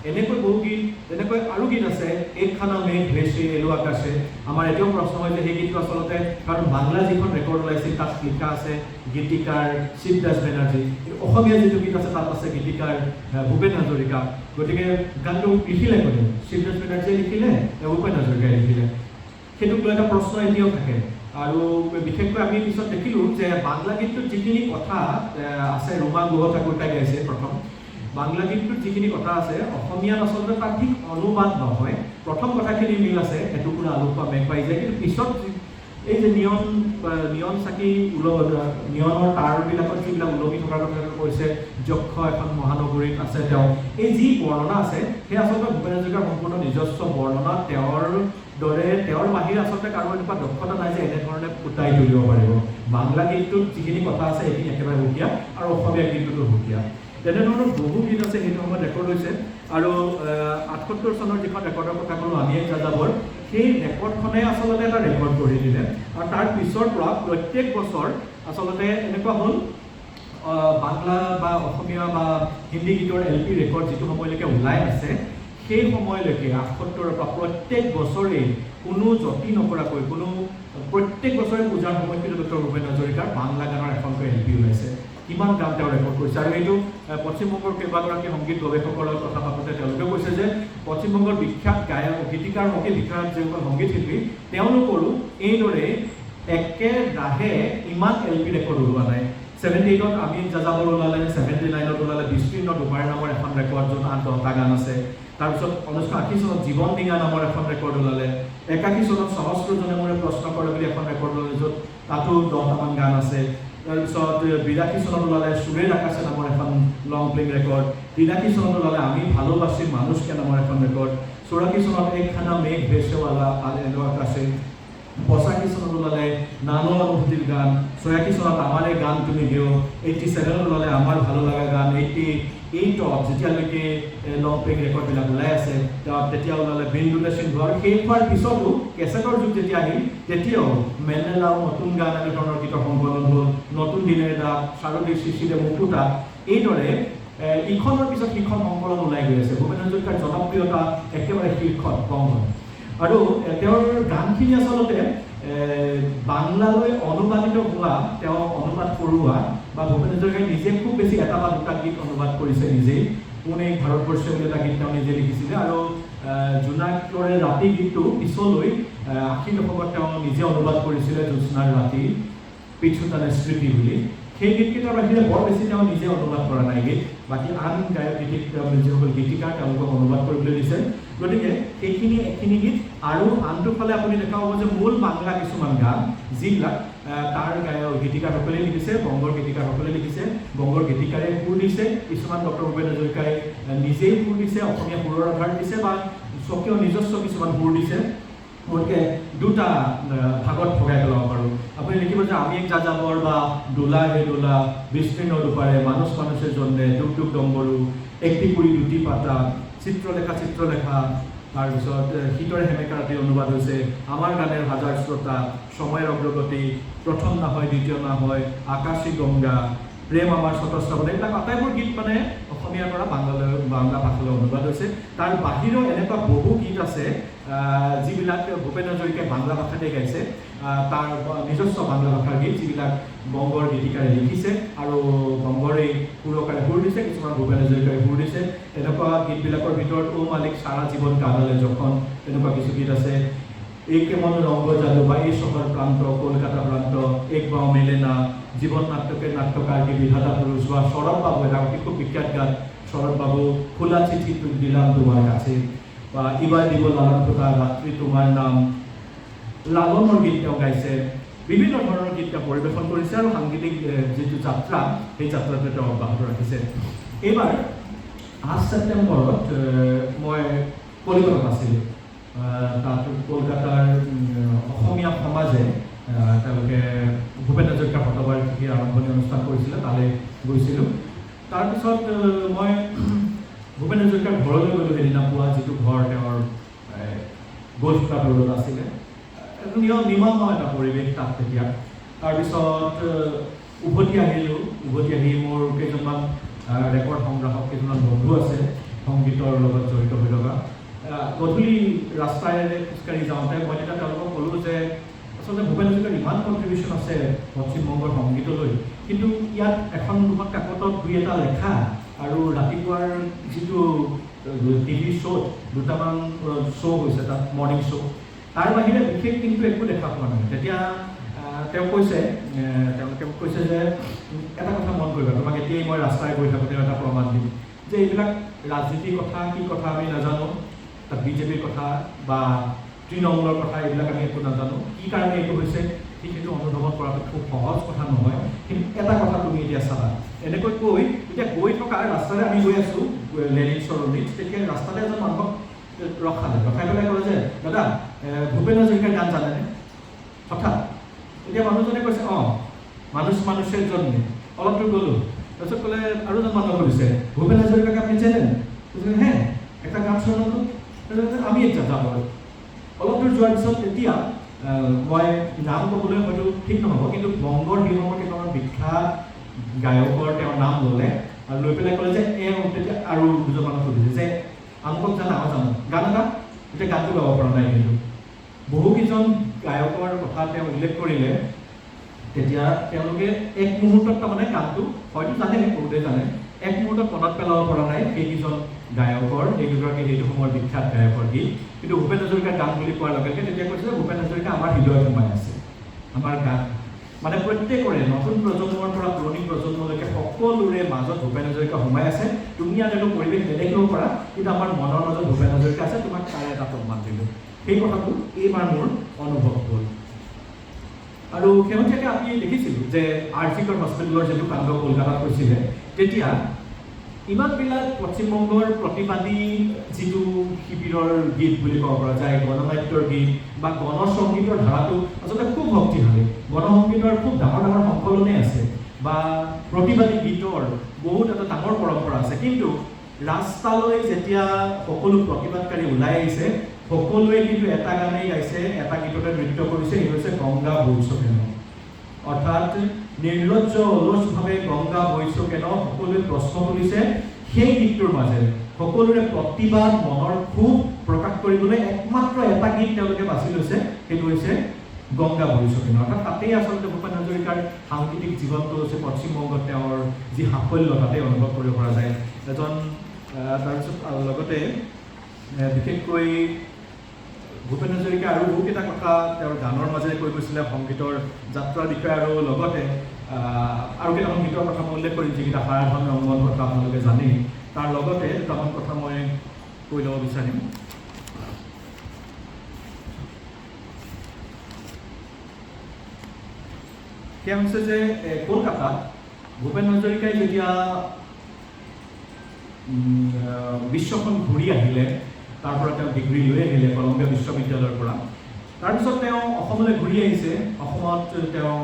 এনেকৈ বহু গীত, তেনেকৈ আৰু গীত আছে, একখানা মেঘ ভেসে এলো আকাশে। আমাৰ এতিয়াও প্ৰশ্ন হয় যে সেই গীতটো আচলতে, কাৰণ বাংলা যিখন ৰেকৰ্ড ওলাইছিল তাত লিখা আছে গীতিকাৰ শিৱদাস বেনাৰ্জী, কিন্তু অসমীয়া যিটো গীত আছে তাত আছে গীতিকাৰ ভূপেন হাজৰিকা। গতিকে গানটো লিখিলে কোনে? শিৱদাস বেনাৰ্জীয়ে লিখিলে নে ভূপেন হাজৰিকাই লিখিলে? সেইটোক লৈ এটা প্ৰশ্ন এতিয়াও থাকে। আৰু বিশেষকৈ আমি পিছত দেখিলোঁ যে বাংলা গীতটোত যিখিনি কথা আছে, ৰোমা গুহ ঠাকুৰতাই গাইছে প্ৰথম। বাংলা গীতটোত যিখিনি কথা আছে, অসমীয়াত আচলতে তাৰ ঠিক অনুবাদ নহয়। প্ৰথম কথাখিনি মিল আছে, এটুকুৰা আলু খোৱা মেঘ পাই যায়, কিন্তু পিছত এই যে নিয়ন চাকি নিয়নৰ তাঁৰবিলাকত যিবিলাক ওলমি থকাৰ কথা কৈছে, যক্ষ এখন মহানগৰীত আছে তেওঁ, এই যি বৰ্ণনা আছে সেই আচলতে ভূপেন হাজৰিকাৰ সম্পূৰ্ণ নিজস্ব বৰ্ণনা। তেওঁৰ দৰে, তেওঁৰ বাহিৰে আচলতে কাৰো এনেকুৱা দক্ষতা নাই যে এনেধৰণে ফুটাই তুলিব পাৰিব। বাংলা গীতটোত যিখিনি কথা আছে সেইখিনি একেবাৰে সুকীয়া আৰু অসমীয়া গীতটোতো সুকীয়া। তেনেধৰণৰ বহু গীত আছে সেইটো সময়ত ৰেকৰ্ড হৈছে। আৰু 78 চনৰ যিখন ৰেকৰ্ডৰ কথা ক'লোঁ, আমি এক যাযাবৰ, সেই ৰেকৰ্ডখনে আচলতে এটা ৰেকৰ্ড কৰি দিলে। আৰু তাৰ পিছৰ পৰা প্ৰত্যেক বছৰ আচলতে এনেকুৱা হ'ল, বাংলা বা অসমীয়া বা হিন্দী গীতৰ এল পি ৰেকৰ্ড যিটো সময়লৈকে ওলাই আছে, সেই সময়লৈকে 78ৰ পৰা প্ৰত্যেক বছৰেই কোনো যতি নকৰাকৈ, কোনো প্ৰত্যেক বছৰে পূজাৰ সময়ত কিন্তু ডক্টৰ ভূপেন হাজৰিকাৰ বাংলা গানৰ এখনকৈ এল পি ওলাইছে। কিমান গান তেওঁ ৰেকৰ্ড কৰিছে। আৰু এইটো পশ্চিমবংগৰ কেইবাগৰাকী সংগীত গৱেষকৰ লগত কথা পাতোঁতে তেওঁলোকে কৈছে যে পশ্চিমবংগৰ বিখ্যাত গায়ক, গীতিকাৰ হওক, বিখ্যাত যিসকল সংগীত শিল্পী, তেওঁলোকৰো এইদৰে একেৰাহে ইমান এল পি ৰেকৰ্ড ওলোৱা নাই। 78ত আমি যাযাবৰ ওলালে, 79ত ওলালে বিস্তীৰ্ণ দুপাৰে নামৰ এখন ৰেকৰ্ড, য'ত 8-10টা গান আছে। তাৰপিছত 1980 চনত জীৱন ডিঙা নামৰ এখন ৰেকৰ্ড ওলালে। 81 চনত সহস্ৰজনে মোৰে প্ৰশ্ন কৰে বুলি এখন ৰেকৰ্ড ওলালে, য'ত তাতো 10টামান গান আছে। তাৰপিছত 82 চনত ওলালে সুৰেৰ আকাশে নামৰ এখন লং প্লেইং ৰেকৰ্ড। 83 চনত ওলালে আমি ভালোবাসি মানুষকে নামৰ এখন ৰেকৰ্ড। 84 চনত একখানা মেঘ ভেসেওয়ালা এলো আকাশে। 85 চনত ওলালে নানো অনুভূতিৰ গান। 86 চনত আমাৰে গান তুমি গেও। 87ত ওলালে আমাৰ ভালো লগা গান। 88ত যেতিয়ালৈকে লং প্লেইং ৰেকৰ্ডবিলাক ওলাই আছে, তেতিয়া ওলালে বিন্দুতে সিন্ধু। আৰু শেষ হোৱাৰ পিছতো কেছেটৰ যুগ যেতিয়া আহিল, তেতিয়াও মেনেলাও নতুন গান এনেধৰণৰ গীতৰ সংকলন হ'ল, নতুন দিনেৰ ডাক, শাৰদীৰ শিশিৰে মুকুতা, এইদৰে ইখনৰ পিছত সিখন সংকলন ওলাই গৈ আছে। ভূপেন হাজৰিকাৰ জনপ্ৰিয়তা একেবাৰে শীৰ্ষত বংগত। আৰু তেওঁৰ গানখিনি আচলতে বাংলালৈ অনুবাদিত হোৱা, তেওঁ অনুবাদ কৰোৱা বা ভূপেন হাজৰিকাই নিজে খুব বেছি এটা বা দুটা গীত অনুবাদ কৰিছে নিজেই। কোন এই ভাৰতবৰ্ষ বুলি এটা গীত তেওঁ নিজে লিখিছিলে। আৰু জোনাকৰে ৰাতি গীতটো পিছলৈ 80 দশকত তেওঁ নিজে অনুবাদ কৰিছিলে, জ্যোৎস্নাৰ ৰাতি পিছুটানে স্মৃতি বুলি। সেই গীতকেইটাৰ বাহিৰে বৰ বেছি তেওঁ নিজে অনুবাদ কৰা নাই গীত। বাকী আন গায়ক গীতিক, যিসকল গীতিকাৰ, তেওঁলোকক অনুবাদ কৰিবলৈ দিছে। গতিকে সেইখিনি এখিনি গীত। আৰু আনটো ফালে আপুনি দেখা পাব যে মূল বাংলা কিছুমান গান, যিবিলাক তাৰ গায়ক গীতিকাৰসকলে লিখিছে, বংগৰ গীতিকাৰসকলে লিখিছে, বংগৰ গীতিকাৰে সুৰ দিছে, কিছুমান ডক্টৰ ভূপেন হাজৰিকাই নিজেই সুৰ দিছে, অসমীয়া সুৰৰ আধাৰ দিছে বা স্বকীয় নিজস্ব কিছুমান সুৰ দিছে। গতিকে দুটা ভাগত ভগাই পেলাব পাৰোঁ। আপুনি লিখিব যে আমি এক যাযাবৰ বা দোলা হে দোলা, বিস্তীৰ্ণ দুপাৰে, মানুষ মানুষেৰ জন্যে, ডুক ডুক ডম্বৰু, একটি কুৰি দুটি পাতা, চিত্ৰলেখা চিত্ৰলেখা, তাৰপিছত শীতৰে সেমেকা ৰাতিৰ অনুবাদ হৈছে, আমাৰ গানেৰ হাজাৰ শ্ৰোতা, সময়ৰ অগ্ৰগতি, প্ৰথম না হয় দ্বিতীয় না হয়, আকাশী গংগা, প্ৰেম আমাৰ স্বতঃস্ৰাৱণ, এইবিলাক আটাইবোৰ গীত মানে অসমীয়াৰ পৰা বাংলালৈ, বাংলা ভাষালৈ অনুবাদ হৈছে। তাৰ বাহিৰেও এনেকুৱা বহু গীত আছে যিবিলাক ভূপেন হাজৰিকাই বাংলা ভাষাতে গাইছে, তাৰ নিজস্ব বাংলা ভাষাৰ গীত, যিবিলাক বংগৰ গীতিকাৰে লিখিছে আৰু বংগৰে সুৰকাৰে সুৰ দিছে, কিছুমান ভূপেন হাজৰিকাৰে সুৰ দিছে। তেনেকুৱা গীতবিলাকৰ ভিতৰত অ' মালিক সাৰা জীৱন কাদালে যখন, তেনেকুৱা কিছু গীত আছে। এই কেমন ৰংগ যাদু বা এই চহৰ প্ৰান্ত, কলকাতা প্ৰান্ত, এক বাওঁ মেলে না, জীৱন নাট্যকেৰ নাট্যকাৰ কি বিধাতা পুৰুষ বা শৰৎ বাবু, এটা অতি খুব বিখ্যাত গান শৰৎ বাবু, খোলা চিঠি দিলাম তোমাৰ কাছে, বা ইবাৰ দিব লালন কথা, ৰাত্ৰি তোমাৰ নাম, লালনৰ গীত তেওঁ গাইছে। বিভিন্ন ধৰণৰ গীত তেওঁ পৰিৱেশন কৰিছে আৰু সাংগীতিক যিটো যাত্ৰা, সেই যাত্ৰাটো তেওঁ অব্যাহত ৰাখিছে। এইবাৰ 8 ছেপ্টেম্বৰত মই কলিকতাত আছিলোঁ। তাত কলকাতাৰ অসমীয়া সমাজে তেওঁলোকে ভূপেন হাজৰিকাৰ শতবাৰ্ষিকীৰ আৰম্ভণি অনুষ্ঠান কৰিছিলে, তালৈ গৈছিলোঁ। তাৰপিছত মই ভূপেন হাজৰিকাৰ ঘৰলৈ গ'লোঁ সেইদিনা পুৱা, যিটো ঘৰ তেওঁৰ গল্ফ ক্লাব ৰোডত আছিলে। নিমাম এটা পৰিৱেশ তাত তেতিয়া। তাৰপিছত উভতি আহিলোঁ। উভতি আহি মোৰ কেইজনমান ৰেকৰ্ড সংগ্ৰাহক কেইজনমান বন্ধু আছে সংগীতৰ লগত জড়িত হৈ থকা। গধূলি ৰাস্তাৰে খোজকাঢ়ি যাওঁতে মই তেতিয়া তেওঁলোকক ক'লোঁ যে আচলতে ভূপেন হাজৰিকাৰ ইমান কণ্ট্ৰিবিউশ্যন আছে পশ্চিমবংগৰ সংগীতলৈ, কিন্তু ইয়াত এখন দুখন কাকতত দুই এটা লেখা আৰু ৰাতিপুৱাৰ যিটো টিভি শ্ব'ত দুটামান শ্ব' হৈছে তাত, মৰ্ণিং শ্ব', তাৰ বাহিৰে বিশেষ কিন্তু একো দেখা পোৱা নাই। তেতিয়া তেওঁ কৈছে, তেওঁলোকে মোক কৈছে যে এটা কথা মন কৰিবা, তোমাক এতিয়াই মই ৰাস্তাৰে গৈ থাকোঁতে এটা প্ৰমাণ দিম যে এইবিলাক ৰাজনীতিৰ কথা কি কথা আমি নাজানো, তাত বিজেপিৰ কথা বা তৃণমূলৰ কথা এইবিলাক আমি একো নাজানো, কি কাৰণে এইটো হৈছে ঠিক সেইটো অনুধাৱন কৰাটো খুব সহজ কথা নহয়, কিন্তু এটা কথা তুমি এতিয়া চাবা। এনেকৈ কৈ তেতিয়া গৈ থকা ৰাস্তাৰে আমি গৈ আছোঁ লেনিন সৰণিত, তেতিয়া ৰাস্তাতে এজন মানুহক ৰখালে, ৰখাই পেলাই ক'লে যে দাদা ভূপেন হাজৰিকাৰ গান জানেনে? হঠাৎ তেতিয়া মানুহজনে কৈছে অঁ, মানুষ মানুষেৰ জন্যে। অলপ দূৰ গ'লোঁ, তাৰপিছত ক'লে আৰু এজন মানুহ সুধিছে ভূপেন হাজৰিকাকে আপুনি চেনেন? কৈছে হে এটা গান শুনাতো, আমি এতিয়া যাম আৰু। অলপ দূৰ যোৱাৰ পিছত তেতিয়া মই নাম ক'বলৈ হয়তো ঠিক নহ'ব, কিন্তু বংগৰ সেই সময়ৰ কেইটামান বিখ্যাত গায়কৰ তেওঁৰ নাম ল'লে আৰু লৈ পেলাই ক'লে যে এওঁ, তেতিয়া আৰু দুজন মানুহ সুধিছে যে আমুকক জানা? অঁ জানো। গান এটা, তেতিয়া গানটো গাব পৰা নাই, কিন্তু বহুকেইজন গায়কৰ কথা তেওঁ উল্লেখ কৰিলে। তেতিয়া তেওঁলোকে এক মুহূৰ্তত তাৰমানে গানটো হয়তো জানে, বহুতে জানে, এক মুহূৰ্তত মনত পেলাব পৰা নাই সেইকেইজন গায়কৰ, সেইকেইগৰাকী সেইটো সময়ৰ বিখ্যাত গায়কৰ গীত। কিন্তু ভূপেন হাজৰিকাৰ গান বুলি কোৱাৰ লগে লগে তেতিয়া কৈছে যে ভূপেন হাজৰিকা আমাৰ হৃদয়ত সোমাই আছে, আমাৰ গান মানে প্ৰত্যেকৰে নতুন প্ৰজন্মৰ পৰা পুৰণি প্ৰজন্মলৈকে সকলোৰে মাজত ভূপেন হাজৰিকা সোমাই আছে। তুমি ইয়াত এইটো পৰিৱেশ নেদেখিব পাৰা, কিন্তু আমাৰ মনৰ মাজত ভূপেন হাজৰিকা আছে, তোমাক তাৰে এটা প্ৰমাণ দিলোঁ। সেই কথাটো এইবাৰ মোৰ অনুভৱ হ'ল। আৰু শেহতীয়াকৈ আমি দেখিছিলোঁ যে আৰ জি কৰ হস্পিটেলৰ যিটো কাণ্ড কলকাতাত হৈছিলে, তেতিয়া ইমানবিলাক পশ্চিমবংগৰ প্ৰতিবাদী যিটো শিবিৰৰ গীত বুলি ক'ব পৰা যায়, গণনাট্যৰ গীত বা গণসংগীতৰ ধাৰাটো আচলতে খুব শক্তিশালী, গণসংগীতৰ খুব ডাঙৰ ডাঙৰ সংকলনেই আছে বা প্ৰতিবাদী গীতৰ বহুত এটা ডাঙৰ পৰম্পৰা আছে। কিন্তু ৰাস্তালৈ যেতিয়া সকলো প্ৰতিবাদকাৰী ওলাই আহিছে, সকলোৱে কিন্তু এটা গানেই গাইছে, এটা গীততে নৃত্য কৰিছে, সেইটো হৈছে গংগা বৈছ কেন। অৰ্থাৎ নিৰ্লজ্জ অলসভাৱে গংগা বৈছ কেন সকলোৱে প্ৰশ্ন তুলিছে। সেই গীতটোৰ মাজেৰে সকলোৰে প্ৰতিবাদ, মনৰ ক্ষোভ প্ৰকাশ কৰিবলৈ একমাত্ৰ এটা গীত তেওঁলোকে বাছি লৈছে, সেইটো হৈছে গংগা বৈছ কেন। অৰ্থাৎ তাতেই আচলতে ভূপেন হাজৰিকাৰ সাংগীতিক জীৱনটো হৈছে পশ্চিমবংগত তেওঁৰ যি সাফল্য তাতেই অনুভৱ কৰিব পৰা যায়। এজন তাৰপিছত লগতে বিশেষকৈ ভূপেন হাজৰিকা আৰু বহুকেইটা কথা তেওঁৰ গানৰ মাজেৰে কৈ গৈছিলে সংগীতৰ যাত্ৰাৰ বিষয়ে, আৰু লগতে আৰু কেইটামান গীতৰ কথা মই উল্লেখ কৰিম, যিকেইটা হাৰাধন ৰংগন কথা আপোনালোকে জানেই। তাৰ লগতে দুটামান কথা মই কৈ ল'ব বিচাৰিম। সেয়া হৈছে যে কলকাতাত ভূপেন হাজৰিকাই যেতিয়া বিশ্বখন ঘূৰি আহিলে, তাৰ পৰা তেওঁ ডিগ্ৰী লৈ আহিলে কলম্বিয়া বিশ্ববিদ্যালয়ৰ পৰা, তাৰপিছত তেওঁ অসমলৈ ঘূৰি আহিছে। অসমত তেওঁ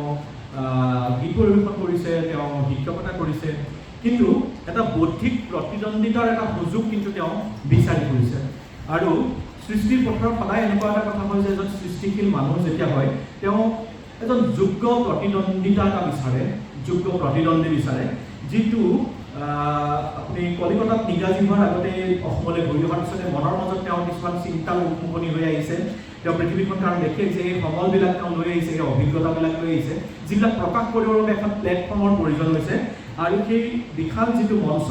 গীত পৰিৱেশন কৰিছে, তেওঁ শিক্ষকতা কৰিছে, কিন্তু এটা বৌদ্ধিক প্ৰতিদ্বন্দ্বিতাৰ এটা সুযোগ কিন্তু তেওঁ বিচাৰি ফুৰিছে। আৰু সৃষ্টিৰ পথাৰত সদায় এনেকুৱা এটা কথা হয় যে এজন সৃষ্টিশীল মানুহ যেতিয়া হয়, তেওঁ এজন যোগ্য প্ৰতিদ্বন্দ্বিতা এটা বিচাৰে, যোগ্য প্ৰতিদ্বন্দ্বী বিচাৰে, যিটো আপুনি কলিকতাত নিগাজী হোৱাৰ আগতে অসমলৈ ঘূৰি অহাৰ পিছতে মনৰ মাজত তেওঁৰ কিছুমান চিন্তা উন্মুখনি হৈ আহিছে। তেওঁ পৃথিৱীখন কাৰণ দেখে যে সেই সমলবিলাক তেওঁ লৈ আহিছে, সেই অভিজ্ঞতাবিলাক লৈ আহিছে, যিবিলাক প্ৰকাশ কৰিবৰ বাবে এখন প্লেটফৰ্মৰ প্ৰয়োজন হৈছে। আৰু সেই বিশাল যিটো মঞ্চ,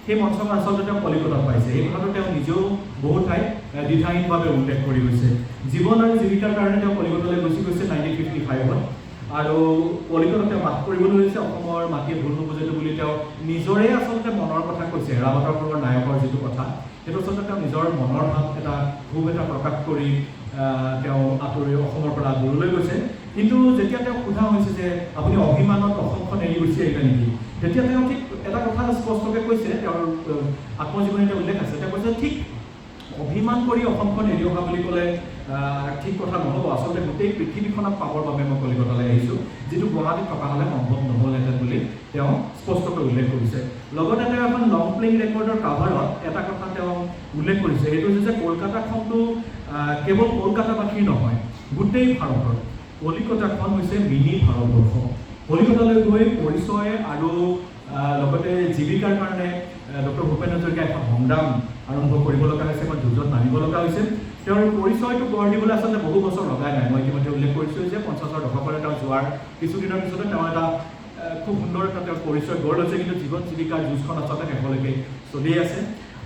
সেই মঞ্চখন আচলতে তেওঁ কলিকতাত পাইছে। এই কথাটো তেওঁ নিজেও বহু ঠাইত দ্বিধাহীনভাৱে উল্লেখ কৰি গৈছে। জীৱন আৰু জীৱিকাৰ কাৰণে তেওঁ কলিকতালৈ গুচি গৈছে 1955ত, আৰু কলিকতাত তেওঁ বাস কৰিবলৈ লৈছে। অসমৰ মাটিয়ে ভুল নুবুজেতো বুলি তেওঁ নিজৰে আচলতে মনৰ কথা কৈছে। এৰাবাটৰ সুৰৰ নায়কৰ যিটো কথা, সেইটো আচলতে তেওঁ নিজৰ মনৰ ভাৱ এটা ক্ষোভ এটা প্ৰকাশ কৰি তেওঁ আঁতৰি অসমৰ পৰা দূৰলৈ গৈছে। কিন্তু যেতিয়া তেওঁক সোধা হৈছে যে আপুনি অভিমানত অসমখন এৰি গুচি আহিলে নেকি, তেতিয়া তেওঁ ঠিক এটা কথা স্পষ্টকৈ কৈছে, তেওঁৰ আত্মজীৱনীতে উল্লেখ আছে। তেওঁ কৈছে ঠিক অভিমান কৰি অসমখন এৰি অহা বুলি ক'লে ঠিক কথা নহ'ব, আচলতে গোটেই পৃথিৱীখনক পাবৰ বাবে মই কলিকতালৈ আহিছোঁ, যিটো গুৱাহাটীত থকা হ'লে সম্ভৱ নহ'লহেঁতেন বুলি তেওঁ স্পষ্টকৈ উল্লেখ কৰিছে। লগতে তেওঁ এখন লং প্লেইং ৰেকৰ্ডৰ কাভাৰত এটা কথা তেওঁ উল্লেখ কৰিছে, সেইটো হৈছে যে কলকাতাখনটো কেৱল কলকাতাবাসীৰ নহয়, গোটেই ভাৰতৰ। কলিকতাখন হৈছে মিনি ভাৰতবৰ্ষ। কলিকতালৈ গৈ পৰিচয় আৰু লগতে জীৱিকাৰ কাৰণে ডক্টৰ ভূপেন হাজৰিকাই এখন সংগ্ৰাম আৰম্ভ কৰিব লগা হৈছে, এখন যুঁজত নামিব লগা হৈছে। তেওঁৰ পৰিচয়টো গঢ় দিবলৈ আচলতে বহু বছৰ লগাই নাই। মই ইতিমধ্যে উল্লেখ কৰিছোঁ যে 50ৰ দশকলৈ তেওঁ যোৱাৰ কিছুদিনৰ পিছতে তেওঁ এটা খুব সুন্দৰ এটা তেওঁৰ পৰিচয় গঢ় লৈছে, কিন্তু জীৱন জীৱিকাৰ যুঁজখন আচলতে শেষলৈকে চলি আছে।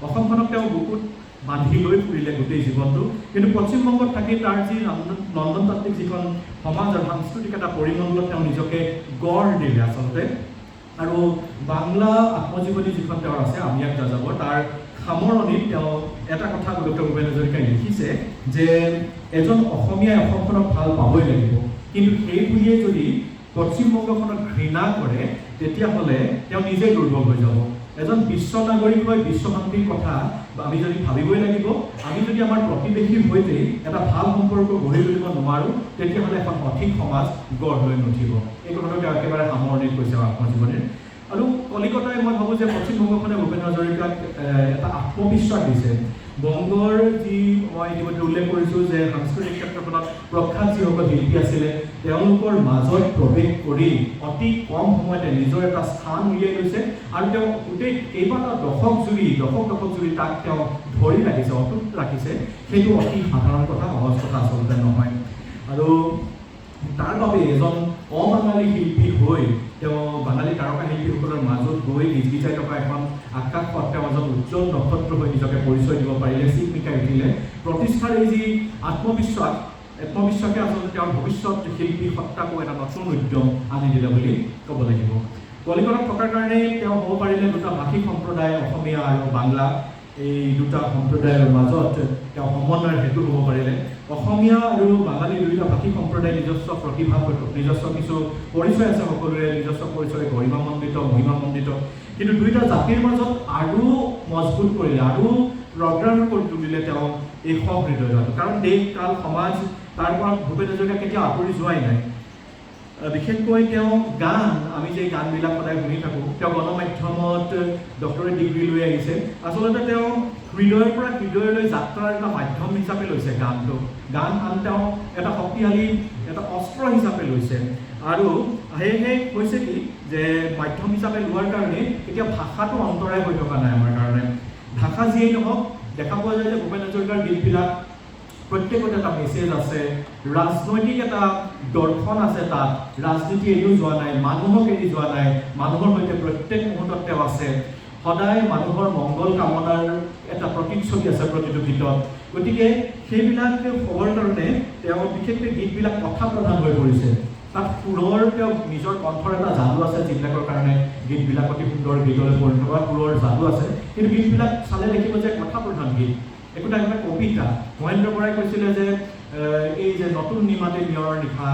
অসমখনক তেওঁ বুকুত বান্ধি লৈ ফুৰিলে গোটেই জীৱনটো। কিন্তু পশ্চিমবংগত থাকি তাৰ যি নন্দনতাত্ত্বিক যিখন সমাজ আৰু সাংস্কৃতিক এটা পৰিমণ্ডলত তেওঁ নিজকে গঢ় দিলে আচলতে। আৰু বাংলা আত্মজীৱনী যিখন তেওঁৰ আছে, আমি এক যাযাবৰ, তাৰ সামৰণিত তেওঁ এটা কথা ডক্টৰ ভূপেন হাজৰিকাই লিখিছে যে এজন অসমীয়াই অসমখনক ভাল পাবই লাগিব, কিন্তু সেই বুলিয়ে যদি পশ্চিমবংগখনক ঘৃণা কৰে তেতিয়াহ'লে তেওঁ নিজেই দুৰ্বল হৈ যাব। এজন বিশ্ব নাগৰিক হৈ বিশ্ব শান্তিৰ কথা আমি যদি ভাবিবই লাগিব, আমি যদি আমাৰ প্ৰতিবেশীৰ সৈতে এটা ভাল সম্পৰ্ক গঢ়ি তুলিব নোৱাৰোঁ তেতিয়াহ'লে এখন সঠিক সমাজ গঢ় লৈ নুঠিব। এই কথাটো তেওঁ একেবাৰে সামৰণিত কৈছে আত্মজীৱনীৰ। আৰু কলিকতাই মই ভাবোঁ যে পশ্চিমবংগখনে ভূপেন হাজৰিকাক এটা আত্মবিশ্বাস দিছে। বংগৰ যি মই ইতিমধ্যে উল্লেখ কৰিছোঁ যে সাংস্কৃতিক ক্ষেত্ৰখনত প্ৰখ্যাত যিসকল শিল্পী আছিলে তেওঁলোকৰ মাজত প্ৰৱেশ কৰি অতি কম সময়তে নিজৰ এটা স্থান উলিয়াই লৈছে আৰু তেওঁ গোটেই কেইবাটাও দশক জুৰি, দশক দশক জুৰি তাক তেওঁ ধৰি ৰাখিছে, অটুট ৰাখিছে। সেইটো অতি সাধাৰণ কথা, সহজ কথা আচলতে নহয়। আৰু তাৰ বাবে এজন অবাঙালী শিল্পী হৈ তেওঁ বাঙালী তাৰকা শিল্পীসকলৰ মাজত গৈ গিজগিজাই থকা এখন আকাশত তেওঁ এজন উজ্জ্বল নক্ষত্ৰ হৈ নিজকে পৰিচয় দিব পাৰিলে, চিকমিকাই উঠিলে। প্ৰতিষ্ঠাৰ এই যি আত্মবিশ্বাস, আত্মবিশ্বাসে আচলতে তেওঁৰ ভৱিষ্যত শিল্পী সত্তাকো এটা নতুন উদ্যম আনি দিলে বুলি ক'ব লাগিব। কলিকতাত থকাৰ কাৰণে তেওঁ হ'ব পাৰিলে দুটা ভাষিক সম্প্ৰদায়, অসমীয়া আৰু বাংলা, এই দুটা সম্প্ৰদায়ৰ মাজত তেওঁ সমন্বয়ৰ হেতু হ'ব পাৰিলে। অসমীয়া আৰু বাঙালী দুয়োটা ভাষিক সম্প্ৰদায় নিজস্ব প্ৰতিভা, নিজস্ব কিছু পৰিচয় আছে, সকলোৰে নিজস্ব পৰিচয়, গৰিমামণ্ডিত, মহিমামণ্ডিত। কিন্তু দুয়োটা জাতিৰ মাজত আৰু মজবুত কৰিলে আৰু প্ৰগাঢ় কৰি তুলিলে তেওঁ এই সহৃদয়তাটো। কাৰণ দেশ, কাল, সমাজ তাৰ পৰা ভূপেন হাজৰিকা কেতিয়াও আঁতৰি যোৱাই নাই। বিশেষকৈ তেওঁ গান, আমি যে গানবিলাক সদায় শুনি থাকোঁ, তেওঁ গণমাধ্যমত ডক্টৰেট ডিগ্ৰী লৈ আহিছে। আচলতে তেওঁ হৃদয়ৰ পৰা হৃদয়লৈ যাত্ৰাৰ এটা মাধ্যম হিচাপে লৈছে গানটো। গান আন তেওঁ এটা শক্তিশালী এটা অস্ত্ৰ হিচাপে লৈছে। আৰু সেয়েহে হৈছে কি যে মাধ্যম হিচাপে লোৱাৰ কাৰণে এতিয়া ভাষাটো অন্তৰায় হৈ থকা নাই আমাৰ কাৰণে। ভাষা যিয়েই নহওক, দেখা পোৱা যায় যে ভূপেন হাজৰিকাৰ গীতবিলাক প্ৰত্যেকতে এটা মেছেজ আছে, ৰাজনৈতিক এটা দৰ্শন আছে তাত। ৰাজনীতি এৰিও যোৱা নাই, মানুহক এৰি যোৱা নাই, মানুহৰ সৈতে প্ৰত্যেক মুহূৰ্তত তেওঁ আছে। সদায় মানুহৰ মংগল কামনাৰ এটা প্ৰতিচ্ছবি আছে প্ৰতিটো গীতত। গতিকে সেইবিলাক হ'বৰ কাৰণে তেওঁ বিশেষকৈ গীতবিলাক কথা প্ৰধান হৈ পৰিছে। তাত সুৰৰ তেওঁ নিজৰ কণ্ঠৰ এটা যাদু আছে, যিবিলাকৰ কাৰণে গীতবিলাক অতি সুন্দৰ গীতলৈ পৰিণত হোৱা সুৰৰ যাদু আছে। কিন্তু গীতবিলাক চালে দেখিব যে কথা প্ৰধান গীত, একোটা একোটা কবিতা। মহেন্দ্ৰ বৰাই কৈছিলে যে এই যে নতুন নিমাতে নিয়ৰৰ নিশা,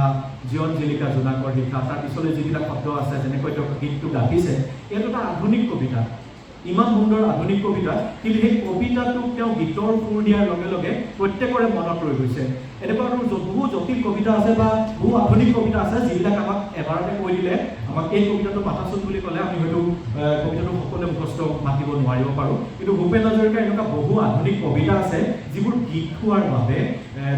জীৱন জিলিকা জোনাকৰ নিশা, তাৰ পিছলৈ যিবিলাক শব্দ আছে, যেনেকৈ তেওঁ গীতটো গাঁঠিছে, এইটো এটা আধুনিক কবিতা, ইমান সুন্দৰ আধুনিক কবিতা। কিন্তু সেই কবিতাটোক তেওঁ গীতৰ সুৰ দিয়াৰ লগে লগে প্ৰত্যেকৰে মনত ৰৈ গৈছে। এনেকুৱা আৰু বহু জটিল কবিতা আছে বা বহু আধুনিক কবিতা আছে যিবিলাক আমাক এবাৰতে কৈ দিলে, আমাক এই কবিতাটো মাতাচোন বুলি ক'লে আমি হয়তো কবিতাটো সকলোৱে মুখস্থ মাতিব নোৱাৰিব পাৰোঁ। কিন্তু ভূপেন হাজৰিকাৰ এনেকুৱা বহু আধুনিক কবিতা আছে যিবোৰ গীত হোৱাৰ বাবে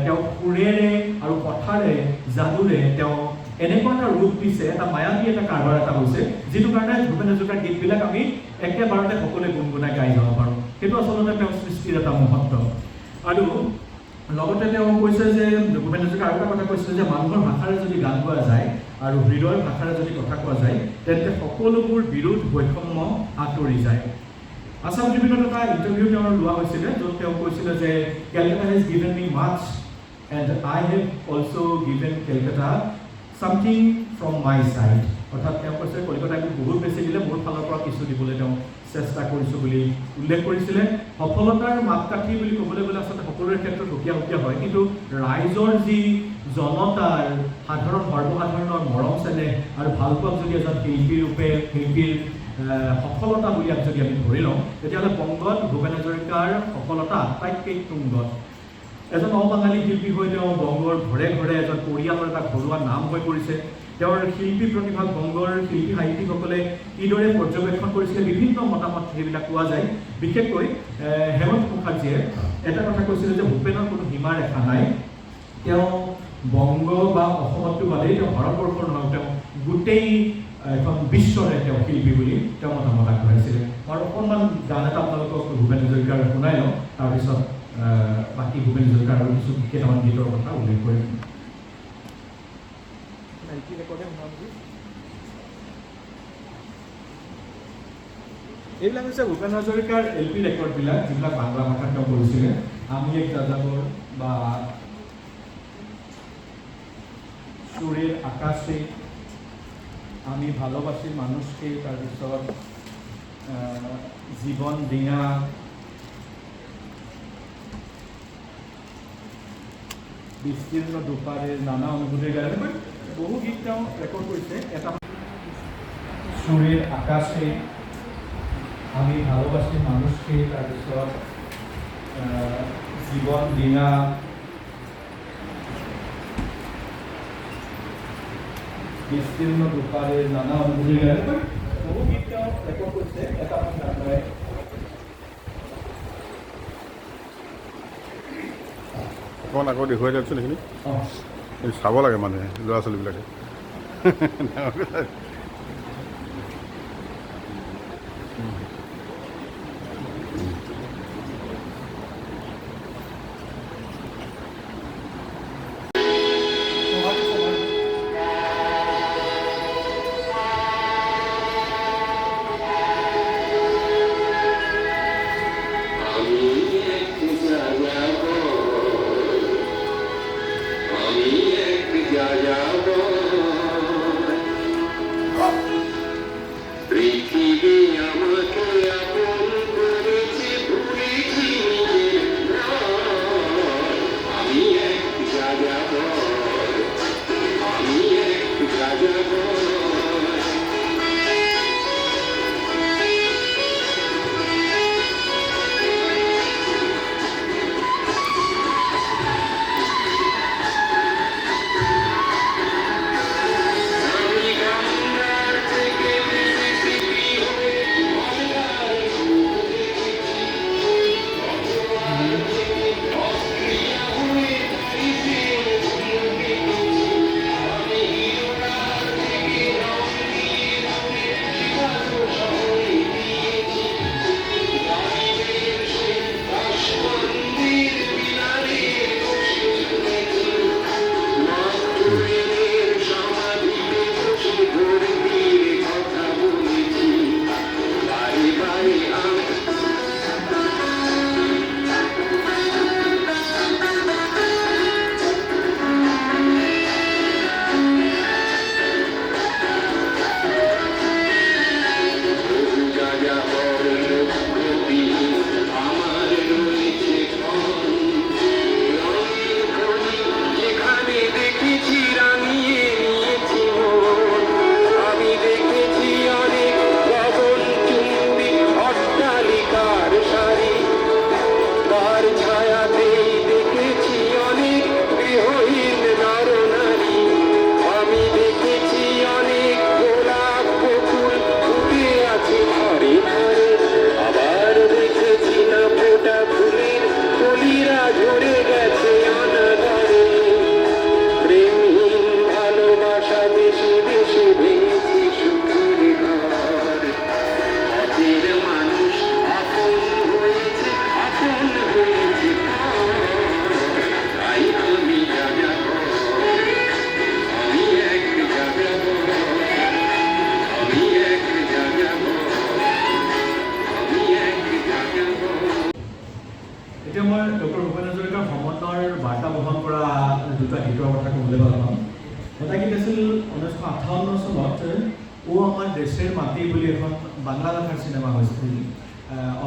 তেওঁ সুৰেৰে আৰু কথাৰে যাদুৰে তেওঁ এনেকুৱা এটা ৰূপ দিছে, এটা মায়াবী এটা কাৰবাৰ এটা হৈছে, যিটো কাৰণে ভূপেন হাজৰিকাৰ গীতবিলাক আমি একেবাৰতে সকলোৱে গুণগুণাই গাই যাব পাৰোঁ। সেইটো আচলতে তেওঁৰ সৃষ্টিৰ এটা মহত্ব। আৰু লগতে তেওঁ কৈছে যে ভূপেন হাজৰিকা আৰু এটা কথা কৈছিলে যে মানুহৰ ভাষাৰে যদি গান গোৱা যায় আৰু হৃদয়ৰ ভাষাৰে যদি কথা কোৱা যায়, তেন্তে সকলোবোৰ বিৰোধ বৈষম্য আঁতৰি যায়। আছাম ট্ৰিবিউনত এটা ইণ্টাৰভিউ তেওঁৰ লোৱা হৈছিলে, য'ত তেওঁ কৈছিলে যে Calcutta has given me much and I have also given Calcutta something from my side. অৰ্থাৎ তেওঁ কৈছে কলিকতাই মোক বহুত বেছি দিলে, মোৰ ফালৰ পৰা কিছু দিবলৈ তেওঁ চেষ্টা কৰিছোঁ বুলি উল্লেখ কৰিছিলে। সফলতাৰ মাপকাঠি বুলি ক'বলৈ গ'লে আচলতে সকলোৰে ক্ষেত্ৰত সুকীয়া সুকীয়া হয়, কিন্তু ৰাইজৰ যি জনতাৰ সাধাৰণ সৰ্বসাধাৰণৰ মৰম চেনেহ আৰু ভালপোৱাক যদি এজন শিল্পী ৰূপে শিল্পীৰ সফলতা বুলি যদি আমি ধৰি লওঁ, তেতিয়াহ'লে বংগত ভূপেন হাজৰিকাৰ সফলতা আটাইতকৈ তুংগত। এজন অবাঙালী শিল্পী হৈ তেওঁ বংগৰ ঘৰে ঘৰে এজন পৰিয়ালৰ এটা ঘৰুৱা নাম হৈ পৰিছে। তেওঁৰ শিল্পী প্ৰতিভাক বংগৰ শিল্পী সাহিত্যিকসকলে কিদৰে পৰ্যবেক্ষণ কৰিছিলে বিভিন্ন মতামত সেইবিলাক পোৱা যায়। বিশেষকৈ হেমন্ত মুখাৰ্জীয়ে এটা কথা কৈছিলে যে ভূপেনৰ কোনো সীমা ৰেখা নাই, তেওঁ বংগ বা অসমতটো বাদেই তেওঁ ভাৰতবৰ্ষৰ নহয়, তেওঁ গোটেই এখন বিশ্বৰে তেওঁ শিল্পী বুলি তেওঁ মতামত আগবঢ়াইছিলে। আৰু অকণমান গান এটা আপোনালোকক ভূপেন হাজৰিকাৰ শুনাই লওঁ, তাৰপিছত বাকী ভূপেন হাজৰিকাৰ আৰু কিছু কেইটামান গীতৰ কথা উল্লেখ কৰিম। এল পি ৰেকৰ্ডে শুনাম নেকি? এইবিলাক হৈছে ভূপেন হাজৰিকাৰ এল পি ৰেকৰ্ডবিলাক, যিবিলাক বাংলা ভাষাত তেওঁ কৰিছিলে। আমি এক যাযাবৰ বা সুৰেৰ আকাশে, আমি ভালোবাসি মানুষকে, তাৰপিছত জীৱন ডিঙা, বিস্তীৰ্ণ দুপাৰে নানা অনুভূতিৰ গান, এনেকৈ বহু গীত তেওঁ ৰেকৰ্ড কৰিছে। এটা সুৰেৰ আকাশে, আমি ভালোবাসি মানুষকে, তাৰপিছত জীৱন ডিঙা, বিস্তীৰ্ণ দুপাৰে নানা অনুভূতিৰ গান, এনেকৈ বহু গীত তেওঁ ৰেকৰ্ড কৰিছে। এটা গান গাই অকণমান আকৌ দেখুৱাই দিয়কচোন এইখিনি। অঁ। চাব লাগে মানুহে, ল'ৰা ছোৱালীবিলাকে। আমি এক যাযাবর, আমি এক যাযাবর। পৃথিবী আমাকে আপন করেছে, ভুলেছি নিজের ঘর। আমি এক যাযাবর, আমি এক যাযাবর। আমি গঙ্গার থেকে মিসিসিপি হয়ে গঙ্গার সুর দেখেছি। অটোয়ার থেকে অস্ট্রিয়া হয়ে প্যারিসের ভিউ দেখেছি। আমি হিরোরার থেকে রং দিয়ে ভরে শিকাগো শহরে গিয়েছি। গরিবের সে রাসমন্দির মিনারের বসে শুনেছি। মার্ক সমাধিতে বসে ধর্মীর কথা বলেছি। বারে বারে আমি যাযাবর লক্ষ্যবিহীন আমার রয়েছে ধন। রঙের খনি যেখানে দেখেছি রাঙিয়ে নিয়েছি মন। আমি দেখেছি অনেক গগনচুম্বী অট্টালিকার সারি, তার ছায়াতেই দেখেছি অনেক গৃহহীন নরনারী। আমি দেখেছি অনেক গোলাপ বকুল ফুটে আছে ঘরে ঘরে, আবার দেখেছি না ফোটা ফুলের কলিরা ঝরে গেছে অনাগারে। প্রেমহীন ভালোবাসা দেশে দেশে ভেঙেছি সুখের ঘর। পথের মানুষ আপন হয়েছে, আপন হয়েছে পর। তাই আমি যাযাবর, আমি এক যাযাবর, আমি এক যাযাবর, আমি এক যাযাবর। এতিয়া মই ডক্টৰ ভূপেন হাজৰিকাৰ সমন্বয়ৰ বাৰ্তা বহন কৰা দুটা গীতৰ কথা ক'বলৈ ভাল পাম। এটা গীত আছিল 1958 চনত অ' আমাৰ দেশেৰ মাটি বুলি এখন বাংলা ভাষাৰ চিনেমা হৈছিল।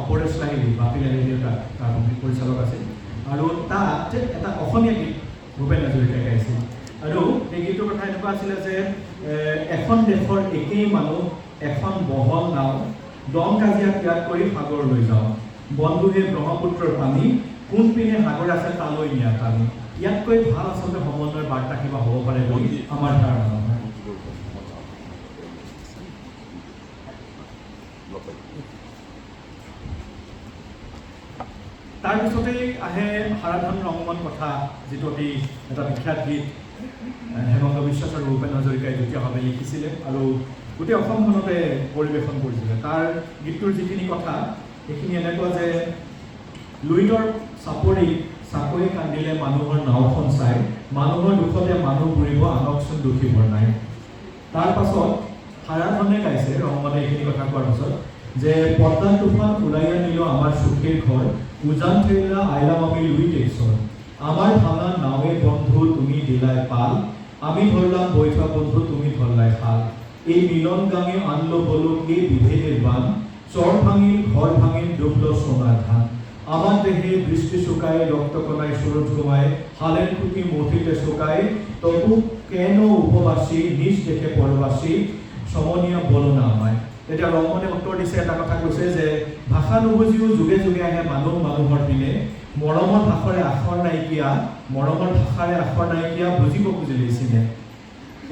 অপৰেশ লাহিড়ী, বাপি লাহিড়ীৰ তাৰ সংগীত পৰিচালক আছিল আৰু তাত এটা অসমীয়া গীত ভূপেন হাজৰিকাই গাইছিল। আৰু এই গীতটোৰ কথা এনেকুৱা আছিলে যে এখন দেশৰ একেই মানুহ, এখন বহল নাও, দম কাজিয়া ত্যাগ কৰি সাগৰলৈ যাওঁ, বন্ধুহে ব্ৰহ্মপুত্ৰৰ পানী, কোনপিনে সাগৰ আছে তালৈ নিয়া টানি। ইয়াতকৈ ভাল আচলতে সমন্বয়ৰ বাৰ্তা কিবা হ'ব পাৰে বুলি আমাৰ ধাৰণা নহয়। তাৰপিছতেই আহে হাৰাধন ৰংমন কথা, যিটো অতি এটা বিখ্যাত গীত। হেমন্ত বিশ্বাস আৰু ভূপেন হাজৰিকাই যুটীয়াভাৱে লিখিছিলে আৰু গোটেই অসমখনতে পৰিৱেশন কৰিছিলে। তাৰ গীতটোৰ যিখিনি কথা সেইখিনি এনেকুৱা যে লুইতৰ চাপৰি চাকৰি কান্দিলে মানুহৰ নাওখন চাই, মানুহৰ দুখতে মানুহ বুৰিব আনকচোন দুখিবৰ নাই। তাৰ পাছত হাৰাধনে গাইছে ৰংমনে এইখিনি কথা কোৱাৰ পাছত, যে পদ্মাৰ তুফান উৰাইয়া নিল আমাৰ সুখেৰ ঘৰ, উজান ঠেলা আইলাম আমি লুইতের চর, আমার ভাঙা নাওয়ে বন্ধু তুমি দিলাই পাল, আমি ধরলাম বৈঠা বন্ধু তুমি ধরলাই হাল, এই মিলন গাঙে আনলো বলো কে বিভেদের বান, চর ভাঙিল ঘর ভাঙিল ডুবলো সোনার ধান, আমার দেহে বৃষ্টি শুকায় রক্তকণায় সুরজ ঘুমায়, হালের খুঁটি মথিতে শুকায়, তবু কেন উপবাসী নিজ দেখে পরবাসী, সমনীয়া বলো না আমায়। তেতিয়া ৰংমনে উত্তৰ দিছে, এটা কথা কৈছে যে ভাষা নুবুজিও যুগে যুগে আহে মানুহ মানুহৰ পিনে, মৰমৰ ভাষাৰে আখৰ নাইকিয়া, মৰমৰ ভাষাৰে আখৰ নাইকিয়া, বুজিব খুজিলে চিনে।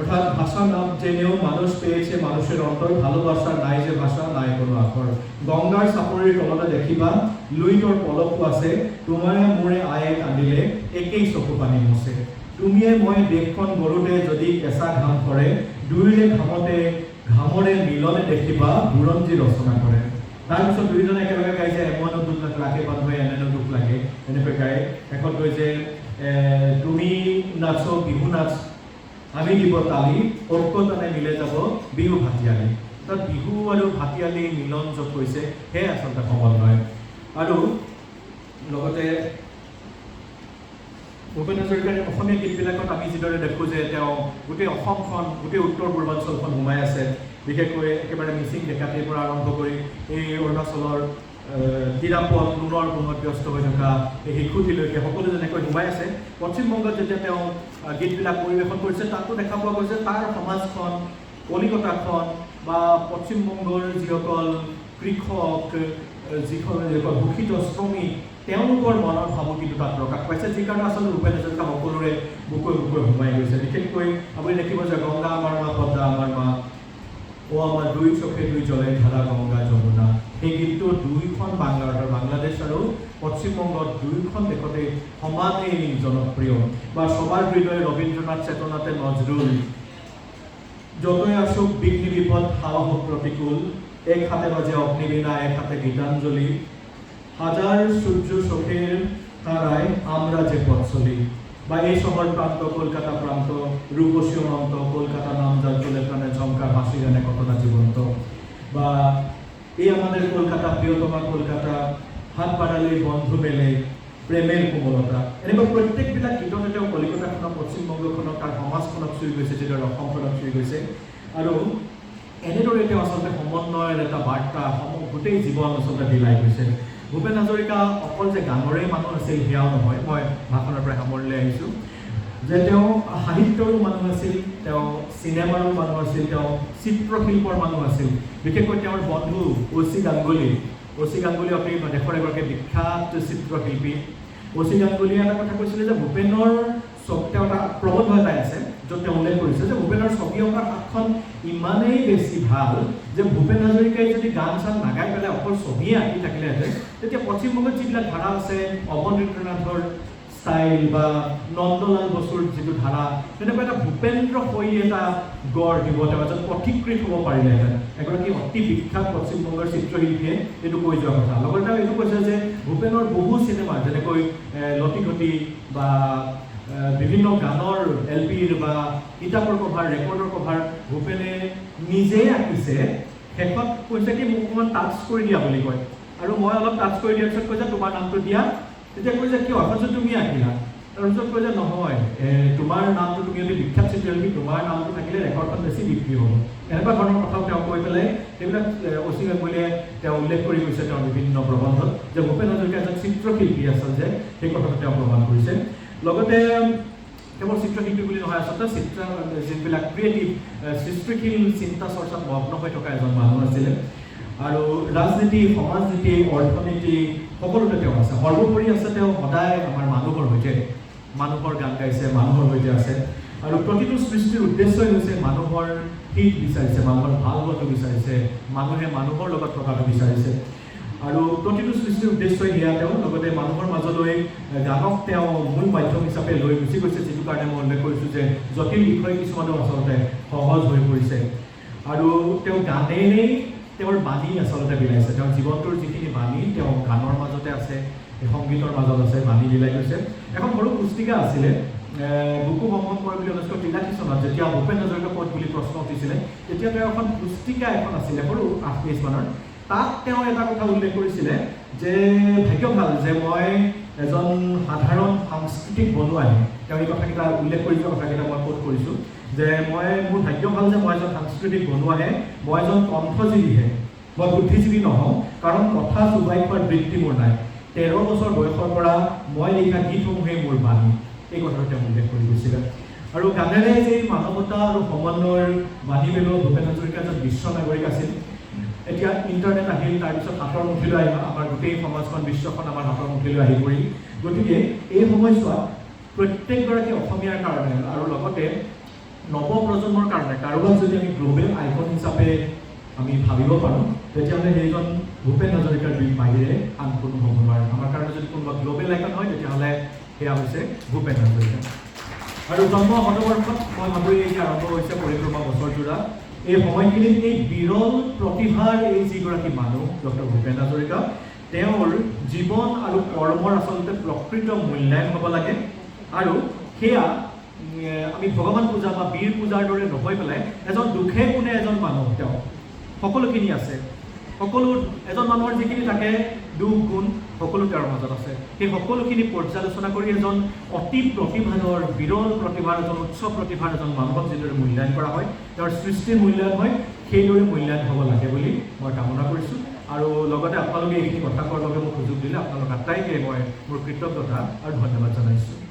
অৰ্থাৎ ভাষা নাম জেনেও মানুষ পেয়েছে মানুষেৰ অন্তৰ, ভালোবাসা নাই যে ভাষা নাই কোনো আখৰ। গংগাৰ চাপৰিৰ তলতে দেখিবা লুইতৰ পলসো আছে, তোমাৰে মোৰে আয়ে কান্দিলে একেই চকু পানী মচে। তুমিয়ে মই দেশখন গঢ়োতে যদি কেঁচা ঘাম সৰে, দুয়োৰে ঘামতে ঘামৰে মিলনে দেখিবা বুৰঞ্জী ৰচনা কৰে। তাৰপিছত দুয়োজনে একেলগে গাইছে, এমনো দুখ লাগে বান্ধে এনেনো দুখ লাগে, এনেকৈ গাই শেষত গৈ যে তুমি নাচো বিহু নাচ আমি দিব তালি, ঐক্যতানে মিলে যাব বিহু ভাটিয়ালি। তাত বিহু আৰু ভাটিয়ালি মিলন য'ত হৈছে সেয়াই আচলতে সমন্বয়। আৰু লগতে ভূপেন হাজৰিকাৰ অসমীয়া গীতবিলাকত আমি যিদৰে দেখোঁ যে তেওঁ গোটেই অসমখন, গোটেই উত্তৰ পূৰ্বাঞ্চলখন সোমাই আছে, বিশেষকৈ একেবাৰে মিচিং ডেকাটিৰ পৰা আৰম্ভ কৰি এই অৰুণাচলৰ তিৰাপত লোনৰ গুণত ব্যস্ত হৈ থকা এই শিশুটিলৈকে সকলো যেনেকৈ সোমাই আছে। পশ্চিমবংগত যেতিয়া তেওঁ গীতবিলাক পৰিৱেশন কৰিছে তাতো দেখা পোৱা গৈছে তাৰ সমাজখন, কলিকতাখন বা পশ্চিমবংগৰ যিসকল কৃষক, যিসকল শোষিত শ্ৰমিক, তেওঁলোকৰ মনৰ ভাৱো কিন্তু তাত প্ৰকাশ পাইছে, যি কাৰণে আচলতে ভূপেন হাজৰিকা সকলোৰে বুকুৱে বুকুৱে সোমাই গৈছে। বিশেষকৈ আপুনি দেখিব যে গংগা আমাৰ মা, পদ্মা আমাৰ মা, অ আমাৰ দুই চোখে দুই জলে ধাৰা গংগা যমুনা, সেই গীতটো দুইখন বাংলা, অৰ্থাৎ বাংলাদেশ আৰু পশ্চিমবংগত দুয়োখন দেশতে সমানেই জনপ্ৰিয়। বা সবাৰ হৃদয়ে ৰবীন্দ্ৰনাথ চেতনাতে নজৰুল, যতই আসুক বিঘ্নি বিপদ হাওয়া হোক প্ৰতিকূল, এক হাতে বাজে অগ্নিবীণা এক হাতে গীতাঞ্জলি, হাজার সূর্য চোখের তারায় আমরা যে পথ চলি। বা এই শহর প্রান্ত কলকাতা প্রান্ত, রূপসী অনন্ত কলকাতা নাম যার চলে প্রাণে ঝঙ্কার হাসি গানে কত না জীবন্ত। বা এই আমাদের কলকাতা প্রিয়তমা কলকাতা, হাত বাড়ালে বন্ধু মেলে প্ৰেমেৰ কোমলতা, এনেকুৱা প্ৰত্যেকবিলাক গীততে তেওঁ কলিকতাখনক, পশ্চিমবংগখনক, তাৰ সমাজখনক চুই গৈছে, যিদৰে অসমখনক চুই গৈছে। আৰু এনেদৰে তেওঁ আচলতে সমন্বয়ৰ এটা বাৰ্তা গোটেই জীৱন আচলতে বিলাই গৈছে। ভূপেন হাজৰিকা অকল যে গানৰেই মানুহ আছিল সেয়াও নহয়, মই ভাষণৰ পৰা সামৰণিলৈ আহিছোঁ যে তেওঁ সাহিত্যৰো মানুহ আছিল, তেওঁ চিনেমাৰো মানুহ আছিল, তেওঁ চিত্ৰশিল্পৰ মানুহ আছিল। বিশেষকৈ তেওঁৰ বন্ধু অ' চি গাংগুলী, অ' চি গাংগুলী অতি দেশৰ এগৰাকী বিখ্যাত চিত্ৰশিল্পী। অ' চি গাংগুলীয়ে এটা কথা কৈছিলে যে ভূপেনৰ তেওঁ এটা প্ৰবন্ধ এটাই আছে য'ত তেওঁ উল্লেখ কৰিছে যে ভূপেনৰ ছবি অঁকাৰ হাতখন ইমানেই বেছি ভাল যে ভূপেন হাজৰিকাই যদি গান চান নাগাই পেলাই অকল ছবিয়ে আঁকি থাকিলেহেঁতেন, তেতিয়া পশ্চিমবংগত যিবিলাক ধাৰা আছে, অৱনীন্দ্ৰনাথৰ ষ্টাইল বা নন্দলাল বসুৰ যিটো ধাৰা, তেনেকুৱা এটা ভূপেন্দ্ৰ শৈলী এটা গঢ় দিব, তেওঁ এজন পথিকৃত হ'ব পাৰিলেহেঁতেন। এগৰাকী অতি বিখ্যাত পশ্চিমবংগৰ চিত্ৰশিল্পীয়ে এইটো কৈ যোৱা কথা। লগতে তেওঁ এইটো কৈছে যে ভূপেনৰ বহু চিনেমা যেনেকৈ লটিঘটি বা বিভিন্ন গানৰ এল পিৰ বা কিতাপৰ কভাৰ, ৰেকৰ্ডৰ কভাৰ ভূপেনে নিজেই আঁকিছে। শেষত কৈছে কি মোক অকণমান টাচ কৰি দিয়া বুলি কয়, আৰু মই অলপ টাচ কৰি দিয়াৰ পিছত কৈছে তোমাৰ নামটো দিয়া। তেতিয়া কৈছে কিয়, এখন তুমি আঁকিলা? তাৰপিছত কৈছে নহয়, তোমাৰ নামটো, তুমি অতি বিখ্যাত চিত্ৰশিল্পী, তোমাৰ নামটো থাকিলে ৰেকৰ্ডখন বেছি বিক্ৰী হ'ব। এনেকুৱা ধৰণৰ কথাও তেওঁ কৈ পেলাই সেইবিলাক অ' চি গাংগুলীয়ে তেওঁ উল্লেখ কৰি গৈছে তেওঁৰ বিভিন্ন প্ৰবন্ধত যে ভূপেন হাজৰিকা এজন চিত্ৰশিল্পী আছিল, যে সেই কথাটো তেওঁ প্ৰমাণ কৰিছে। লগতে কেৱল চিত্ৰশিল্পী বুলি নহয়, আচলতে চিত্ৰ যিবিলাক ক্ৰিয়েটিভ সৃষ্টিশীল চিন্তা চৰ্চাত মগ্ন হৈ থকা এজন মানুহ আছিলে। আৰু ৰাজনীতি, সমাজনীতি, অৰ্থনীতি সকলোতে তেওঁ আছে। সৰ্বোপৰি আছে তেওঁ সদায় আমাৰ মানুহৰ সৈতে, মানুহৰ গান গাইছে, মানুহৰ সৈতে আছে। আৰু প্ৰতিটো সৃষ্টিৰ উদ্দেশ্যই হৈছে মানুহৰ হিত বিচাৰিছে, মানুহৰ ভাল হোৱাটো বিচাৰিছে, মানুহে মানুহৰ লগত থকাটো বিচাৰিছে। আৰু প্ৰতিটো সৃষ্টিৰ উদ্দেশ্যই সেয়া। তেওঁ লগতে মানুহৰ মাজলৈ গানক তেওঁ মূল মাধ্যম হিচাপে লৈ গুচি গৈছে, যিটো কাৰণে মই উল্লেখ কৰিছোঁ যে জটিল বিষয় কিছুমানো আচলতে সহজ হৈ পৰিছে। আৰু তেওঁ গানেৰেই তেওঁৰ বাণী আচলতে বিলাইছে। তেওঁৰ জীৱনটোৰ যিখিনি বাণী তেওঁ গানৰ মাজতে আছে, সংগীতৰ মাজত আছে, বাণী বিলাই গৈছে। এখন সৰু পুস্তিকা আছিলে বুকু হম হম কৰে বুলি 1983 চনত যেতিয়া ভূপেন হাজৰিকা ক'ত বুলি প্ৰশ্ন উঠিছিলে, তেতিয়া তেওঁ এখন পুস্তিকা এখন আছিলে সৰু 8 পেজমানৰ, তাত তেওঁ এটা কথা উল্লেখ কৰিছিলে যে ভাগ্য ভাল যে মই এজন সাধাৰণ সাংস্কৃতিক বনুৱাহে। তেওঁ এই কথাকেইটা উল্লেখ কৰি যোৱা কথাকেইটা মই কোট কৰিছোঁ যে মোৰ ভাগ্য ভাল যে মই এজন সাংস্কৃতিক বনুৱাহে, মই এজন কণ্ঠজীৱীহে, মই বুদ্ধিজীৱী নহওঁ, কাৰণ কথা চোবাই খোৱাৰ বৃত্তি মোৰ নাই। 13 বছৰ বয়সৰ পৰা মই লিখা গীতসমূহেই মোৰ বাণী। এই কথাটো তেওঁ উল্লেখ কৰি গৈছিলে। আৰু গানেৰে যে মানৱতা আৰু সমন্বয়ৰ বাণী পেলোৱা ভূপেন হাজৰিকা এজন বিশ্ব নাগৰিক আছিল। এতিয়া ইণ্টাৰনেট আহিল, তাৰপিছত হাতৰ মুঠিলৈ আহিল, আমাৰ গোটেই সমাজখন, বিশ্বখন আমাৰ হাতৰ মুঠিলৈ আহি পৰিল। গতিকে এই সময়ছোৱাত প্ৰত্যেকগৰাকী অসমীয়াৰ কাৰণে আৰু লগতে নৱপ্ৰজন্মৰ কাৰণে কাৰোবাক যদি আমি গ্ল'বেল আইকন হিচাপে আমি ভাবিব পাৰোঁ, তেতিয়াহ'লে সেইজন ভূপেন হাজৰিকাৰ বাহিৰে আন কোনো হ'ব নোৱাৰে। আমাৰ কাৰণে যদি কোনোবা গ্ল'বেল আইকন হয়, তেতিয়াহ'লে সেয়া হৈছে ভূপেন হাজৰিকা। আৰু জন্ম শতবৰ্ষত মই ভাবোঁ এই যে আৰম্ভ হৈছে পৰিক্ৰমা বছৰজোৰা, এই সময়খিনিত এই বিৰল প্ৰতিভাৰ এই যিগৰাকী মানুহ ডক্টৰ ভূপেন হাজৰিকা, তেওঁৰ জীৱন আৰু কৰ্মৰ আচলতে প্ৰকৃত মূল্যায়ন হ'ব লাগে। আৰু সেয়া আমি ভগৱান পূজা বা বীৰ পূজাৰ দৰে নহয় পেলাই এজন দুখে গুণে এজন মানুহ, তেওঁ সকলোখিনি আছে, সকলো এজন মানুহৰ যিখিনি থাকে দুখ গুণ সকলো তেওঁৰ মাজত আছে। সেই সকলোখিনি পৰ্যালোচনা কৰি এজন অতি প্ৰতিভাধৰ, বিৰল প্ৰতিভাৰ এজন, উচ্চ প্ৰতিভাৰ এজন মানুহক যিদৰে মূল্যায়ন কৰা হয়, তেওঁৰ সৃষ্টিৰ মূল্যায়ন হয়, সেইদৰে মূল্যায়ন হ'ব লাগে বুলি মই কামনা কৰিছোঁ। আৰু লগতে আপোনালোকে এইখিনি কথা কোৱাৰ বাবে মোক সুযোগ দিলে, আপোনালোক আটাইকে মই মোৰ কৃতজ্ঞতা আৰু ধন্যবাদ জনাইছোঁ।